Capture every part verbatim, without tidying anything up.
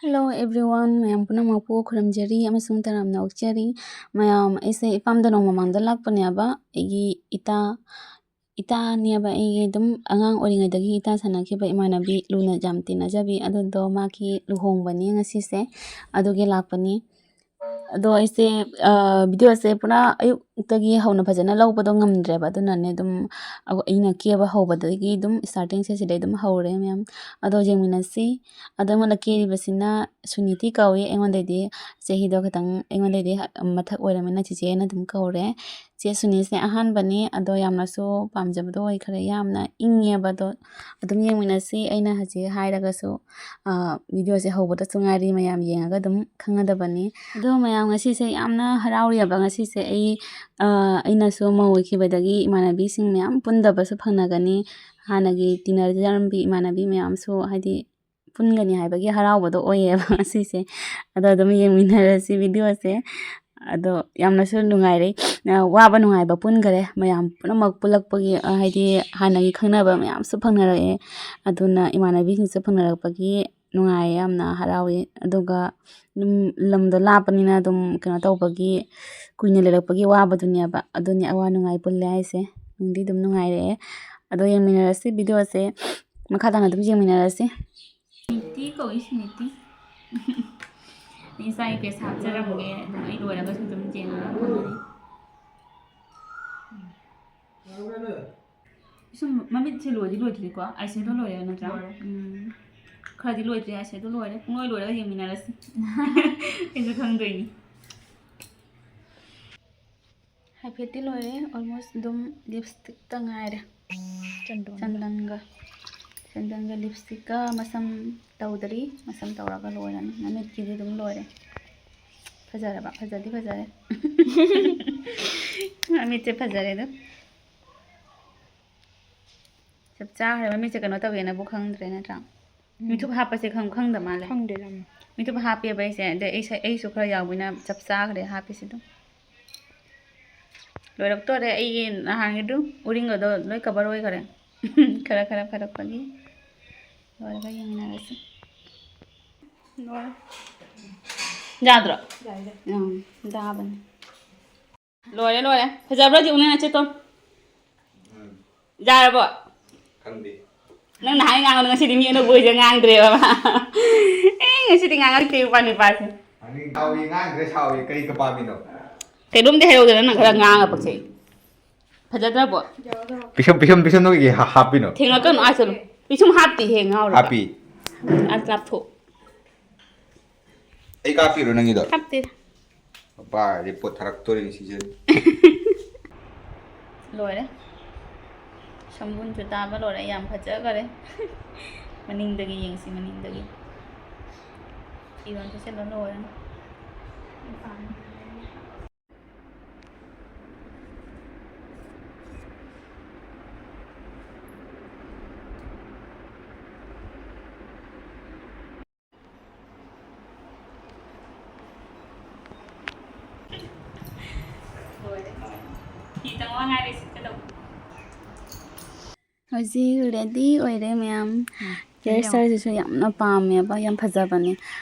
Hello everyone, ꯃꯌꯥꯝ ꯄꯨꯝꯅꯃꯛꯄꯨ ꯈꯨꯔꯨꯝꯖꯔꯤ ꯑꯃꯁꯨꯡ ꯇꯔꯥꯝꯅ ꯑꯣꯛꯆꯔꯤ꯫ ꯃꯌꯥꯝ, ꯑꯩꯁꯦ ꯏꯄꯥꯝꯗ ꯅꯣꯡꯃ ꯃꯃꯥꯡꯗ ꯂꯥꯛꯄꯅꯦꯕ꯫ ꯑꯩꯒꯤ ꯏꯇꯥ, ꯏꯇꯥꯅꯦꯕ ꯑꯩꯒꯤ ꯑꯗꯨꯝ ꯑꯉꯥꯡ ꯑꯣꯏꯔꯤꯉꯩꯗꯒꯤ ꯏꯇꯥ ꯁꯥꯟꯅꯈꯤꯕ ꯏꯃꯥꯟꯅꯕꯤ, ꯂꯨꯅ ꯌꯥꯝ ꯇꯤꯟꯅꯖꯕꯤ, ꯑꯗꯨꯗꯣ ꯃꯥꯒꯤ ꯂꯨꯍꯣꯡꯕꯅꯤ ꯉꯁꯤꯁꯦ, ꯑꯗꯨꯒꯤ ꯂꯥꯛꯄꯅꯤ꯫ ꯑꯗꯣ ꯑꯩꯁꯦ, ꯑ, video ꯁꯦ ꯄꯨꯔꯥ ꯑꯌꯨꯛꯇꯒꯤ ꯍꯧꯅ ꯐꯖꯅ ꯂꯧꯕꯗꯣ ꯉꯝꯗ꯭ꯔꯦꯕ, ꯑꯗꯨꯅꯅꯦ ꯑꯗꯨꯝ ꯑꯩ-, ꯑꯩꯅ ꯀꯦꯕ ꯍꯧꯕꯗꯒꯤ ꯑꯗꯨꯝ starting ꯁꯦ ꯁꯤꯗꯩ ꯑꯗꯨꯝ ꯍꯧꯔꯦ ꯃꯌꯥꯝ꯫ ꯑꯗꯣ ꯌꯦꯡꯃꯤꯟꯅꯁꯤ꯫ ꯑꯗꯣ ꯑꯩꯉꯣꯟꯗ ꯀꯦꯔꯤꯕꯁꯤꯅ ꯁꯨꯅꯤꯇꯤ ꯀꯧꯏ꯫ ꯑꯩꯉꯣꯟꯗꯩꯗꯤ ꯆꯍꯤꯗꯣ ꯈꯤꯇꯪ ꯑꯩꯉꯣꯟꯗꯩꯗꯤ ꯃꯊꯛ ꯑꯣꯏꯔꯕꯅꯤꯅ ꯆꯤꯆꯦꯅ ꯑꯗꯨꯝ ꯀꯧꯔꯦ꯫ ꯆꯦ ꯁꯨꯅꯤꯁꯦ ꯑꯍꯥꯟꯕꯅꯤ, ꯑꯗꯣ ꯌꯥꯝꯅꯁꯨ ꯄꯥꯝꯖꯕꯗꯣ ꯑꯣꯏꯈ꯭ꯔꯦ꯫ ꯌꯥꯝꯅ ꯏꯪꯉꯦꯕ꯫ ꯑꯗꯣ ꯑꯗꯨꯝ ꯌꯦꯡꯃꯤꯟꯅꯁꯤ꯫ ꯑꯩꯅ ꯍꯧꯖꯤꯛ ꯍꯥꯏꯔꯒꯁꯨ, ꯑ, video ꯁꯦ ꯍꯧꯕꯗꯁꯨ ꯉꯥꯏꯔꯤ, ꯃꯌꯥꯝ ꯌꯦꯡꯉꯒ ꯑꯗꯨꯝ ꯈꯪꯒꯗꯕꯅꯤ꯫ ꯑꯗꯣ ꯃꯌꯥꯝ, ꯉꯁꯤꯁꯦ ꯌꯥꯝꯅ ꯍꯔꯥꯎꯔꯤꯑꯕ꯫ ꯉꯁꯤꯁꯦ ꯑꯩ, ꯑ, ꯑꯩꯅꯁꯨ ꯃꯧ ꯑꯣꯏꯈꯤꯕꯗꯒꯤ ꯏꯃꯥꯟꯅꯕꯤꯁꯤꯡ ꯃꯌꯥꯝ ꯄꯨꯟꯗꯕꯁꯨ ꯐꯪꯅꯒꯅꯤ꯫ ꯍꯥꯟꯅꯒꯤ ꯇꯤꯟꯅꯖꯔꯝꯕꯤ ꯏꯃꯥꯟꯅꯕꯤ ꯃꯌꯥꯝꯁꯨ, ꯍꯥꯏꯗꯤ, ꯄꯨꯟꯒꯅꯤ ꯍꯥꯏꯕꯒꯤ ꯍꯔꯥꯎꯕꯗꯣ ꯑꯣꯏꯌꯦꯕ ꯉꯁꯤꯁꯦ꯫ ꯑꯗꯣ ꯑꯗꯨꯝ ꯌꯦꯡꯃꯤꯟꯅꯔꯁꯤ video ꯁꯦ꯫ ꯑꯗꯣ ꯌꯥꯝꯅꯁꯨ ꯅꯨꯡꯉꯥꯏꯔꯦ꯫ ꯑ, ꯋꯥꯕ ꯅꯨꯡꯉꯥꯏꯕ ꯄꯨꯟꯈꯔꯦ꯫ ꯃꯌꯥꯝ ꯄꯨꯝꯅꯃꯛ ꯄꯨꯜꯂꯛꯄꯒꯤ, ꯑ, ꯍꯥꯏꯗꯤ ꯍꯥꯟꯅꯒꯤ ꯈꯪꯅꯕ ꯃꯌꯥꯝꯁꯨ ꯐꯪꯅꯔꯛꯑꯦ꯫ ꯑꯗꯨꯅ ꯏꯃꯥꯟꯅꯕꯤꯁꯤꯡꯁꯨ ꯐꯪꯅꯔꯛꯄꯒꯤ ꯅꯨꯡꯉꯥꯏꯌꯦ, ꯌꯥꯝꯅ ꯍꯔꯥꯎꯋꯦ꯫ ꯑꯗꯨꯒ ꯑꯗꯨꯝ ꯂꯝꯗꯣ ꯂꯥꯞꯄꯅꯤꯅ ꯑꯗꯨꯝ ꯀꯩꯅꯣ ꯇꯧꯕꯒꯤ, ꯀꯨꯏꯅ ꯂꯩꯔꯛꯄꯒꯤ ꯋꯥꯕꯗꯨꯅꯦꯕ꯫ ꯑꯗꯨꯅꯤ ꯑꯋꯥ ꯅꯨꯡꯉꯥꯏ ꯄꯨꯜꯂꯦ ꯍꯥꯏꯁꯦ꯫ ꯅꯨꯡꯗꯤ ꯑꯗꯨꯝ ꯅꯨꯡꯉꯥꯏꯔꯛꯑꯦ꯫ ꯑꯗꯣ ꯌꯦꯡꯃꯤꯟꯅꯔꯁꯤ video ꯁꯦ, ꯃꯈꯥ ꯇꯥꯅ ꯑꯗꯨꯝ ꯌꯦꯡꯃꯤꯟꯅꯔꯁꯤ꯫ ꯁꯨꯅꯤꯇꯤ ꯀꯧꯏ, ꯁꯨꯅꯤꯇꯤ꯫ ꯏꯟꯁꯇꯥꯒꯤ page ꯍꯥꯞꯆꯔꯝꯒꯦ, ꯑꯗꯨꯝ ꯑꯩ ꯂꯣꯏꯔꯒꯁꯨ ꯑꯗꯨꯝ ꯌꯦꯡꯉꯒ ꯈꯪꯒꯅꯤ꯫ ꯁꯨꯝ ꯃꯃꯤꯠꯁꯦ ꯂꯣꯏꯗꯤ ꯂꯣꯏꯗ꯭ꯔꯤꯀꯣ? Eyeshadow ꯂꯣꯏꯔꯦ ꯅꯠꯇ꯭ꯔꯥ? ꯂꯣꯏꯔꯦ꯫ ꯎꯝ꯫ ꯈꯔꯗꯤ ꯂꯣꯏꯗ꯭ꯔꯤ, eyeshadow ꯂꯣꯏꯔꯦ꯫ ꯄꯨꯡꯂꯣꯏ ꯂꯣꯏꯔꯒ ꯌꯦꯡꯃꯤꯟꯅꯔꯁꯤ꯫ ꯑꯩꯁꯨ ꯈꯪꯗꯣꯏꯅꯤ꯫ ꯍꯥꯏꯐꯦꯠꯇꯤ ꯂꯣꯏꯔꯦ, almost ꯑꯗꯨꯝ lipstick ꯇ ꯉꯥꯏꯔꯦ꯫ ꯆꯟꯗꯣꯟꯒ꯫ ꯆꯟꯗꯟꯒ꯫ ꯆꯟꯗꯟꯒ lipstick ꯀ ꯃꯁꯝ ꯇꯧꯗ꯭ꯔꯤ, ꯃꯁꯝ ꯇꯧꯔꯒ ꯂꯣꯏꯔꯅꯤ꯫ ꯃꯃꯤꯠꯀꯤꯗꯤ ꯑꯗꯨꯝ ꯂꯣꯏꯔꯦ꯫ ꯐꯖꯔꯕ? ꯐꯖꯗꯤ ꯐꯖꯔꯦ꯫ ꯃꯃꯤꯠꯁꯦ ꯐꯖꯔꯦ ꯑꯗꯨꯝ꯫ ꯆꯞ ꯆꯥꯈ꯭ꯔꯦ꯫ ꯃꯃꯤꯠꯁꯦ ꯀꯩꯅꯣ ꯇꯧꯋꯦꯅꯕꯨ ꯈꯪꯗ꯭ꯔꯦ ꯅꯠꯇ꯭ꯔꯥ? ꯎꯝ꯫ ꯃꯤꯊꯨꯞ ꯍꯥꯞꯄꯁꯦ ꯈꯪ-, ꯈꯪꯗ ꯃꯥꯜꯂꯦ꯫ ꯈꯪꯗꯦ ꯌꯥꯝꯅ꯫ ꯃꯤꯊꯨꯞ ꯍꯥꯞꯄꯦꯕ ꯑꯩꯁꯦ꯫ ꯑꯗꯩ ꯑꯩꯁꯦ, ꯑꯩꯁꯨ ꯈꯔ ꯌꯥꯎꯕꯅꯤꯅ ꯆꯞ ꯆꯥꯈ꯭ꯔꯦ ꯍꯥꯞꯄꯤꯁꯦ ꯑꯗꯨꯝ꯫ ꯂꯣꯏꯔꯛꯇꯣꯔꯦ ꯑꯩꯒꯤ ꯅꯍꯥꯟꯒꯤꯗꯨ꯫ ꯎꯔꯤꯡꯒꯗꯣ ꯂꯣꯏ cover ꯑꯣꯏꯈꯔꯦ꯫ ꯈꯔ ꯈꯔ ꯐꯔꯛꯄꯒꯤ꯫ ꯂꯣꯏꯔꯒ ꯌꯦꯡꯃꯤꯟꯅꯔꯁꯤ꯫ ꯂꯣꯏꯔꯦ꯫ ꯌꯥꯗ꯭ꯔꯣ? ꯌꯥꯏꯗ꯫ ꯎꯝ, ꯌꯥꯕꯅꯤ꯫ ꯂꯣꯏꯔꯦ, ꯂꯣꯏꯔꯦ꯫ ꯐꯖꯕ꯭ꯔꯣ? ꯌꯦꯡꯉꯨꯅꯦ, ꯅꯆꯦꯇꯣꯟ꯫ ꯎꯝ꯫ ꯌꯥꯔꯕꯣ? ꯈꯪꯗꯦ꯫ ꯅꯪ ꯅꯍꯥꯟ ꯉꯥꯡꯕꯗꯣ ꯉꯁꯤꯗꯤ ꯃꯤ ꯑꯅꯧꯕ ꯑꯣꯏꯁꯦ ꯉꯥꯡꯗ꯭ꯔꯦꯕ ꯃꯥ꯫ ꯑꯦ, ꯉꯁꯤꯗꯤ ꯉꯥꯡꯉꯛꯇꯦ ꯎꯄꯥ ꯅꯨꯄꯥꯁꯦ꯫ ꯑꯅꯤ ꯁꯥꯎꯏ ꯉꯥꯡꯗ꯭ꯔꯦ, ꯁꯥꯎꯏ ꯀꯔꯤ ꯀꯄꯥꯝꯃꯤꯅꯣ? ꯀꯩꯅꯣꯝꯗꯤ ꯍꯥꯏꯔꯧꯗꯅ ꯅꯪ ꯈꯔ ꯉꯥꯡꯉ ꯄꯛꯆꯩ꯫ ꯐꯖꯗ꯭ꯔꯕꯣ? ꯄꯤꯁꯨꯝ, ꯄꯤꯁꯨꯝ, ꯄꯤꯁꯨꯝꯗꯣ ꯀꯩꯒꯤ ꯍꯥ-, ꯍꯥꯞꯄꯤꯅꯣ? ꯊꯦꯡꯉꯛꯀꯅꯨ, ꯑꯥ ꯆꯠꯂꯨ꯫ ꯄꯤꯁꯨꯝ ꯍꯥꯞꯇꯦꯍꯦ, ꯉꯥꯎꯔꯕ? ꯍꯥꯞꯄꯤ꯫ ꯑꯥ, ꯂꯥꯞꯊꯣꯛ꯫ ꯑꯩ ꯀꯥꯞꯄꯤꯔꯣ ꯅꯪꯒꯤꯗꯣ? ꯀꯥꯞꯇꯦꯗ꯫ ꯄꯥꯔꯗꯤ ꯄꯣꯠ ꯊꯥꯔꯛꯇꯣꯔꯤꯅꯤ ꯁꯤꯁꯦ꯫ ꯂꯣꯏꯔꯦ꯫ ꯁꯝꯕꯨꯟꯁꯨ ꯇꯥꯕ ꯂꯣꯏꯔꯦ, ꯌꯥꯝ ꯐꯖꯈꯔꯦ꯫ ꯃꯅꯤꯡꯗꯒꯤ ꯌꯦꯡꯁꯤ, ꯃꯅꯤꯡꯗꯒꯤ꯫ ꯐꯤꯔꯣꯟ ꯁꯦꯠꯆꯜꯂ ꯂꯣꯏꯔꯦ꯫ ꯂꯣꯏꯔꯦ, ꯂꯣꯏꯔꯦ꯫ ꯐꯤ ꯇꯪ ꯉꯥꯏꯔꯦ ꯁꯤꯠꯀꯗꯧꯕ꯫ ꯍꯧꯖꯤꯛ ꯔꯦꯗꯤ ꯑꯣꯏꯔꯦ ꯃꯌꯥꯝ꯫ ꯎꯝ, ꯍꯤꯌꯔ ꯁꯤꯖꯤꯟꯅꯧ꯫ ꯁ꯭ꯇꯥꯏꯜꯁꯤꯁꯨ ꯌꯥꯝꯅ ꯄꯥꯝꯃꯦꯕ, ꯌꯥꯝ ꯐꯖꯕꯅꯦ꯫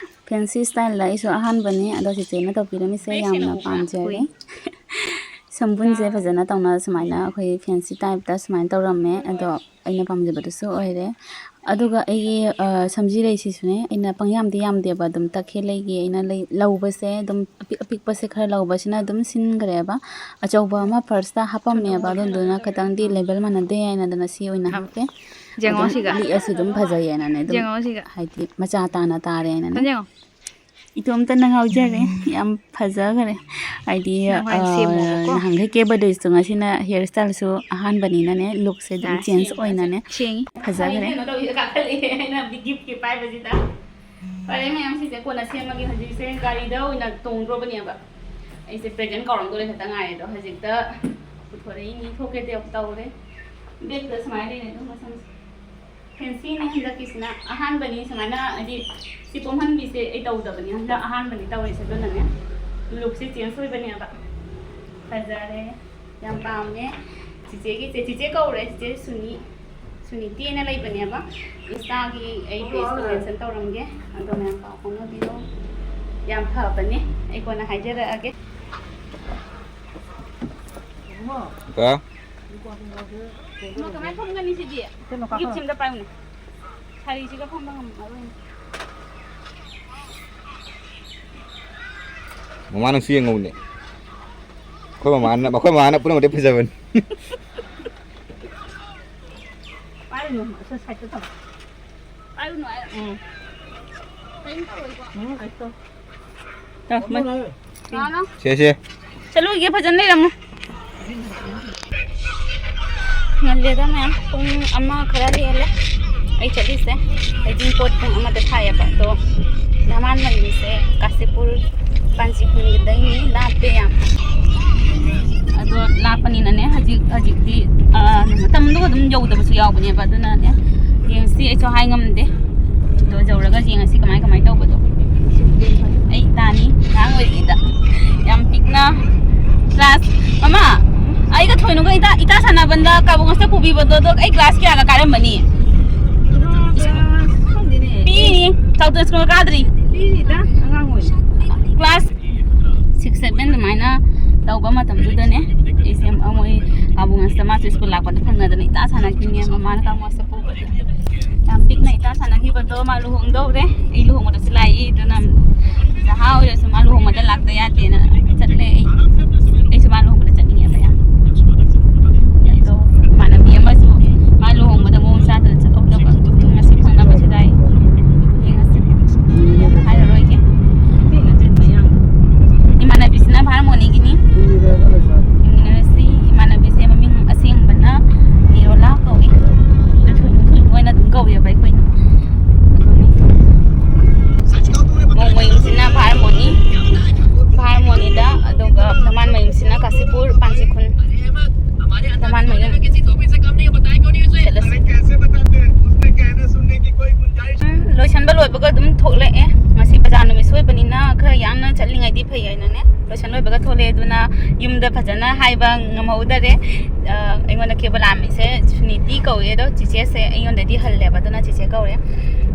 ꯐꯦꯟꯁꯤ ꯁ꯭ꯇꯥꯏꯜꯗ ꯑꯩꯁꯨ ꯑꯍꯥꯟꯕꯅꯤ, ꯑꯗꯣ ꯆꯤꯆꯦꯅ ꯇꯧꯕꯤꯔꯝꯃꯤꯁꯦ ꯌꯥꯝꯅ ꯄꯥꯝꯖꯔꯦ꯫ ꯁꯝꯕꯨꯟꯁꯦ ꯐꯖꯅ ꯇꯧꯅ ꯁꯨꯃꯥꯏꯅ ꯑꯩꯈꯣꯏ ꯐꯦꯟꯁꯤ ꯇꯥꯏꯞꯇ ꯁꯨꯃꯥꯏꯅ ꯇꯧꯔꯝꯃꯦ, ꯑꯗꯣ ꯑꯩꯅ ꯄꯥꯝꯖꯕꯗꯨꯁꯨ ꯑꯣꯏꯔꯦ꯫ ꯑꯗꯨꯒ ꯑꯩꯒꯤ, ꯑ, ꯁꯝꯖꯤꯔꯩꯁꯤꯁꯨꯅꯦ, ꯑꯩꯅ ꯄꯪꯌꯥꯝꯗꯤ ꯌꯥꯝꯗꯦꯕ, ꯑꯗꯨꯝ ꯇꯈꯦꯜꯂꯩꯒꯤ ꯑꯩꯅ ꯂꯩ-, ꯂꯧꯕꯁꯦ ꯑꯗꯨꯝ ꯑꯄꯤꯛ ꯑꯄꯤꯛꯄꯁꯦ ꯈꯔ ꯂꯧꯕꯁꯤꯅ ꯑꯗꯨꯝ ꯁꯤꯟꯈ꯭ꯔꯦꯕ꯫ ꯑꯆꯧꯕ ꯑꯃ ꯐꯥꯔꯁꯇ ꯍꯥꯞꯄꯝꯃꯦꯕ, ꯑꯗꯨꯗꯨꯅ ꯈꯤꯇꯪꯗꯤ ꯂꯦꯕꯦꯜ ꯃꯥꯟꯅꯗꯦ ꯍꯥꯏꯅꯗꯅ ꯁꯤ ꯑꯣꯏꯅ ꯍꯥꯞꯄꯦ꯫ ꯌꯦꯡꯉꯣ ꯑꯗꯨꯝ ꯁꯤꯒ꯫ ꯂꯤꯛꯑꯁꯨ ꯑꯗꯨꯝ ꯐꯖꯩꯌꯦꯅꯅꯦ, ꯑꯗꯨꯝ ꯌꯦꯡꯉꯣ ꯁꯤꯒ꯫ ꯍꯥꯏꯗꯤ ꯃꯆꯥ ꯇꯥꯅ ꯇꯥꯔꯦꯅꯅꯦ꯫ ꯌꯦꯡꯉꯣ꯫ ꯏꯇꯣꯝꯇꯅ ꯉꯥꯎꯖꯔꯦ꯫ ꯌꯥꯝ ꯐꯖꯈꯔꯦ꯫ ꯍꯥꯏꯗꯤ, ꯅꯪ ꯍꯣꯔꯦꯟ ꯑ, ꯁꯦꯝꯃꯣꯕꯀꯣ꯫ ꯅꯍꯥꯟꯈꯩ ꯀꯦꯕꯗꯣꯏꯁꯨ ꯉꯁꯤꯅ ꯍꯤꯌꯔ ꯁ꯭ꯇꯥꯏꯜꯁꯨ ꯑꯍꯥꯟꯕꯅꯤꯅꯅꯦ, ꯂꯨꯛꯁꯦ ꯑꯗꯨꯝ ꯌꯥꯔꯦ, ꯆꯦꯟꯖ ꯁꯦꯝꯃꯣ, ꯑꯣꯏꯅꯅꯦ ꯁꯦꯝꯃꯣ꯫ ꯐꯖꯈ꯭ꯔꯦ꯫ ꯀꯩꯅꯣ ꯇꯧꯕꯤꯗ ꯀꯥꯈꯠꯂꯛꯑꯦ, ꯑꯩꯅ ꯒꯤꯐꯀꯤ ꯄꯥꯏꯕꯁꯤꯗ꯫ ꯐꯔꯦ ꯃꯌꯥꯝ, ꯁꯤꯁꯦ ꯀꯣꯟꯅ ꯁꯦꯝꯃꯒꯦ꯫ ꯍꯧꯖꯤꯛꯁꯦ ꯒꯥꯔꯤꯗ ꯑꯣꯏꯅ ꯇꯣꯡꯗ꯭ꯔꯣꯕꯅꯦꯕ꯫ ꯑꯩꯁꯦ ꯄ꯭ꯔꯦꯖꯦꯟ ꯀꯥꯎꯔꯝꯗꯣꯔꯦ ꯈꯛꯇ ꯉꯥꯏꯔꯦ꯫ ꯑꯗꯣ ꯍꯧꯖꯤꯛꯇ ꯄꯨꯊꯣꯔꯛꯏꯅꯤ, ꯊꯣꯛꯀꯦ ꯇꯧ-, ꯇꯧꯔꯦ꯫ ꯕꯦꯒꯇ ꯁꯨꯃꯥꯏꯅ ꯂꯩꯔꯦ ꯑꯗꯨꯝ ꯃꯁꯝꯁꯦ꯫ ꯐꯦꯟꯁꯤꯅꯦ ꯍꯟꯗꯛꯀꯤꯁꯤꯅ꯫ ꯑꯍꯥꯟꯕꯅꯤ ꯁꯨꯃꯥꯏꯅ, ꯍꯥꯏꯗꯤ ꯁꯤ ꯄꯣꯝꯍꯟꯕꯤꯁꯦ ꯑꯩ ꯇꯧꯗꯕꯅꯤ, ꯍꯟꯗꯛ ꯑꯍꯥꯟꯕꯅꯤ ꯇꯧꯔꯤꯁꯦ꯫ ꯑꯗꯨꯅꯅꯦ ꯂꯨꯛꯁꯦ ꯆꯦꯟꯖ ꯑꯣꯏꯕꯅꯦꯕ꯫ ꯐꯖꯔꯦ, ꯌꯥꯝ ꯄꯥꯝꯃꯦ꯫ ꯆꯤꯆꯦꯒꯤꯁꯦ, ꯆꯤꯆꯦ ꯀꯧꯔꯦ, ꯆꯤꯆꯦ ꯁꯨꯅꯤ꯫ ꯁꯨꯅꯤꯇꯤ ꯑꯅ ꯂꯩꯕꯅꯦꯕ, ꯏꯟꯁꯇꯥꯒꯤ ꯑꯩ ꯄꯦꯖꯇꯣ ꯃꯦꯟꯁꯟ ꯇꯧꯔꯝꯒꯦ, ꯑꯗꯣ ꯃꯌꯥꯝ ꯄꯥꯎ ꯐꯥꯎꯅꯕꯤꯔꯣ꯫ ꯌꯥꯝ ꯐꯕꯅꯦ, ꯑꯩ ꯀꯣꯟꯅ ꯍꯥꯏꯖꯔꯛꯑꯒꯦ꯫ ꯀ? ꯏꯃꯥ, ꯀꯃꯥꯏ ꯐꯝꯒꯅꯤ ꯁꯤꯗꯤ? ꯒꯤꯞꯁꯤ ꯑꯝꯇ ꯄꯥꯏꯌꯨꯅꯦ꯫ ꯁꯥꯔꯤꯁꯤꯒ ꯐꯝꯕ ꯉꯝꯃꯔꯣꯏꯅꯦ꯫ ꯃꯃꯥ ꯅꯪꯁꯨ ꯌꯦꯡꯉꯧꯅꯦ꯫ ꯑꯩꯈꯣꯏ ꯃꯃꯥꯅ, ꯑꯩꯈꯣꯏ ꯃꯃꯥꯅ ꯄꯨꯝꯅꯃꯛꯇꯤ ꯐꯖꯕꯅꯤ꯫ ꯄꯥꯏꯔꯨꯅꯨ, ꯑꯁ, ꯁꯥꯏꯠꯇ ꯊꯝꯃꯣ꯫ ꯄꯥꯏꯔꯨꯅꯨ ꯍꯥꯏꯔ꯫ ꯎꯝ꯫ ꯀꯩꯝ ꯇꯧꯔꯣꯏꯀꯣ꯫ ꯎꯝ, ꯀꯩꯁꯨ ꯇꯧ-, ꯃ-, ꯂꯥꯛꯑꯣ, ꯂꯥꯛꯑꯣ꯫ ꯁꯦ, ꯁꯦ꯫ ꯆꯠꯂꯨꯈꯤꯒꯦ, ꯐꯖꯅ ꯂꯩꯔꯝꯃꯣ꯫ ꯉꯜꯂꯦꯗ ꯃꯌꯥꯝ, ꯄꯨꯡ ꯑꯃ ꯈꯔ ꯍꯦꯜꯂꯦ ꯑꯩ ꯆꯠꯂꯤꯁꯦ꯫ ꯍꯩꯖꯤꯡꯄꯣꯠ ꯄꯨꯡ ꯑꯃꯗ ꯊꯥꯏꯌꯦꯕ, ꯑꯗꯣ ꯙꯃꯥꯟ ꯃꯌꯨꯝꯁꯦ ꯀꯥꯁꯤꯄꯨꯔ ꯀꯥꯟꯆꯤꯄꯨꯔꯗꯩꯅꯤ, ꯂꯥꯞꯄꯦ ꯌꯥꯝ꯫ ꯑꯗꯣ ꯂꯥꯞꯄꯅꯤꯅꯅꯦ, ꯍꯧꯖꯤꯛ, ꯍꯧꯖꯤꯛꯇꯤ, ꯑ, ꯃꯇꯝꯗꯣ ꯑꯗꯨꯝ ꯌꯧꯗꯕꯁꯨ ꯌꯥꯎꯕꯅꯦꯕ, ꯑꯗꯨꯅꯅꯦ, ꯌꯦꯡꯁꯤ, ꯑꯩꯁꯨ ꯍꯥꯏ ꯉꯝꯗꯦ꯫ ꯑꯗꯣ ꯌꯧꯔꯒ ꯌꯦꯡꯉꯁꯤ ꯀꯃꯥꯏ, ꯀꯃꯥꯏ ꯇꯧꯕꯗꯣ꯫ ꯑꯩ ꯏꯇꯥꯅꯤ, ꯑꯉꯥꯡ ꯑꯣꯏꯔꯤꯉꯩꯗ ꯌꯥꯝ ꯄꯤꯛꯅ ꯀ꯭ꯂꯥꯁ, ꯃꯃꯥ, ꯑꯩꯒ ꯊꯣꯏꯅꯨꯒ ꯏꯇꯥ, ꯏꯇꯥ ꯁꯥꯟꯅꯕꯗ ꯀꯥꯕꯨꯡ ꯑꯁꯤꯗ ꯄꯨꯕꯤꯕꯗꯣ, ꯑꯗꯣ ꯑꯩ ꯀ꯭ꯂꯥꯁ ꯀꯌꯥꯒ ꯀꯥꯔꯝꯕꯅꯤ? ꯈꯪꯗꯦꯅꯦ꯫ ꯄꯤꯛꯏꯅꯤ, ꯆꯥꯎꯇꯟ ꯁ꯭ꯀꯨꯜ ꯀꯥꯗ꯭ꯔꯤ꯫ ꯄꯤꯛꯏꯗ, ꯑꯉꯥꯡ ꯑꯣꯏꯔꯤ꯫ ꯀ꯭ꯂꯥꯁ ꯁꯤꯛꯁ, ꯁꯚꯦꯟ ꯑꯗꯨꯃꯥꯏꯅ ꯇꯧꯕ ꯃꯇꯝꯗꯨꯗꯅꯦ, ꯑꯩꯁꯦ ꯃꯣꯏ ꯀꯥꯕꯨꯡ ꯑꯁꯤꯗ ꯃꯥꯁꯨ ꯁ꯭ꯀꯨꯜ ꯂꯥꯛꯄꯗ ꯐꯪꯅꯗꯅ ꯏꯇꯥ ꯁꯥꯟꯅꯈꯤꯅꯦ꯫ ꯃꯃꯥꯅ ꯀꯥꯕꯨꯡ ꯑꯁꯤꯗ ꯄꯨꯕꯗ ꯌꯥꯝ ꯄꯤꯛꯅ ꯏꯇꯥ ꯁꯥꯟꯅꯈꯤꯕꯗꯣ꯫ ꯃꯥ ꯂꯨꯍꯣꯡꯗꯧꯔꯦ, ꯑꯩ ꯂꯨꯍꯣꯡꯕꯗꯁꯨ ꯂꯥꯛꯏ, ꯑꯗꯨꯅ ꯖꯍꯥ ꯑꯣꯏꯔꯁꯨ ꯃꯥ ꯂꯨꯍꯣꯡꯕꯗ ꯂꯥꯛꯇ ꯌꯥꯗꯦꯅ ꯆꯠꯂꯦ꯫ ꯑꯩ, ꯑꯩꯁꯨ ꯃꯥ ꯂꯨꯍꯣꯡꯕꯗ ꯆꯠꯅꯤꯡꯉꯦꯕ ꯌꯥꯝ꯫ ꯑꯗꯣ ꯏꯃꯥꯟꯅꯕꯤ ꯑꯃꯁꯨ ꯃꯥ ꯂꯨꯍꯣꯡꯕꯗ ꯃꯑꯣꯡ ꯆꯥꯗꯅ ꯆꯠꯍꯧꯗꯕ, ꯉꯁꯤ ꯐꯪꯅꯕꯁꯨ ꯂꯥꯛꯏ꯫ ꯌꯦꯡꯉꯁꯤ꯫ ꯍꯥꯏꯔꯔꯣꯏꯒꯦ꯫ ꯏꯃꯥꯟꯅꯕꯤꯁꯤꯅ ꯚꯥꯔꯃꯣꯅꯤꯒꯤꯅꯤ꯫ ꯌꯦꯡꯃꯤꯟꯅꯔꯁꯤ꯫ ꯏꯃꯥꯟꯅꯕꯤꯁꯦ ꯃꯃꯤꯡ ꯑꯁꯦꯡꯕꯅ ꯅꯤꯔꯣꯂꯥ ꯀꯧꯏ꯫ ꯑꯗꯨ ꯊꯣꯏꯅ, ꯊꯣꯏꯅ ꯑꯣꯏꯅ ꯑꯗꯨꯝ ꯀꯧꯋꯦꯕ ꯑꯩꯈꯣꯏꯅ꯫ ꯑꯗꯨꯅꯤ꯫ ꯃꯣꯡ ꯃꯌꯨꯝꯁꯤꯅ ꯚꯥꯔꯃꯣꯅꯤ꯫ ꯚꯥꯔꯃꯣꯅꯤ ꯑꯗꯨꯝ ꯊꯣꯛꯂꯛꯑꯦ꯫ ꯉꯁꯤ ꯕꯖꯥꯔ ꯅꯨꯃꯤꯠꯁꯨ ꯑꯣꯏꯕꯅꯤꯅ ꯈꯔ ꯌꯥꯡꯅ ꯆꯠꯂꯤꯉꯩꯗꯤ ꯐꯩ ꯍꯥꯏꯅꯅꯦ, ꯂꯣꯏꯁꯟ ꯂꯣꯏꯕꯒ ꯊꯣꯛꯂꯛꯑꯦ꯫ ꯑꯗꯨꯅ ꯌꯨꯝꯗ ꯐꯖꯅ ꯍꯥꯏꯕ ꯉꯝꯍꯧꯗꯔꯦ꯫ ꯑ, ꯑꯩꯉꯣꯟꯗ ꯀꯦꯕ ꯂꯥꯛꯑꯝꯃꯤꯁꯦ ꯁꯨꯅꯤꯇꯤ ꯀꯧꯏ, ꯑꯗꯣ ꯆꯤꯆꯦꯁꯦ ꯑꯩꯉꯣꯟꯗꯗꯤ ꯍꯜꯂꯦꯕ, ꯑꯗꯨꯅ ꯆꯤꯆꯦ ꯀꯧꯔꯦ꯫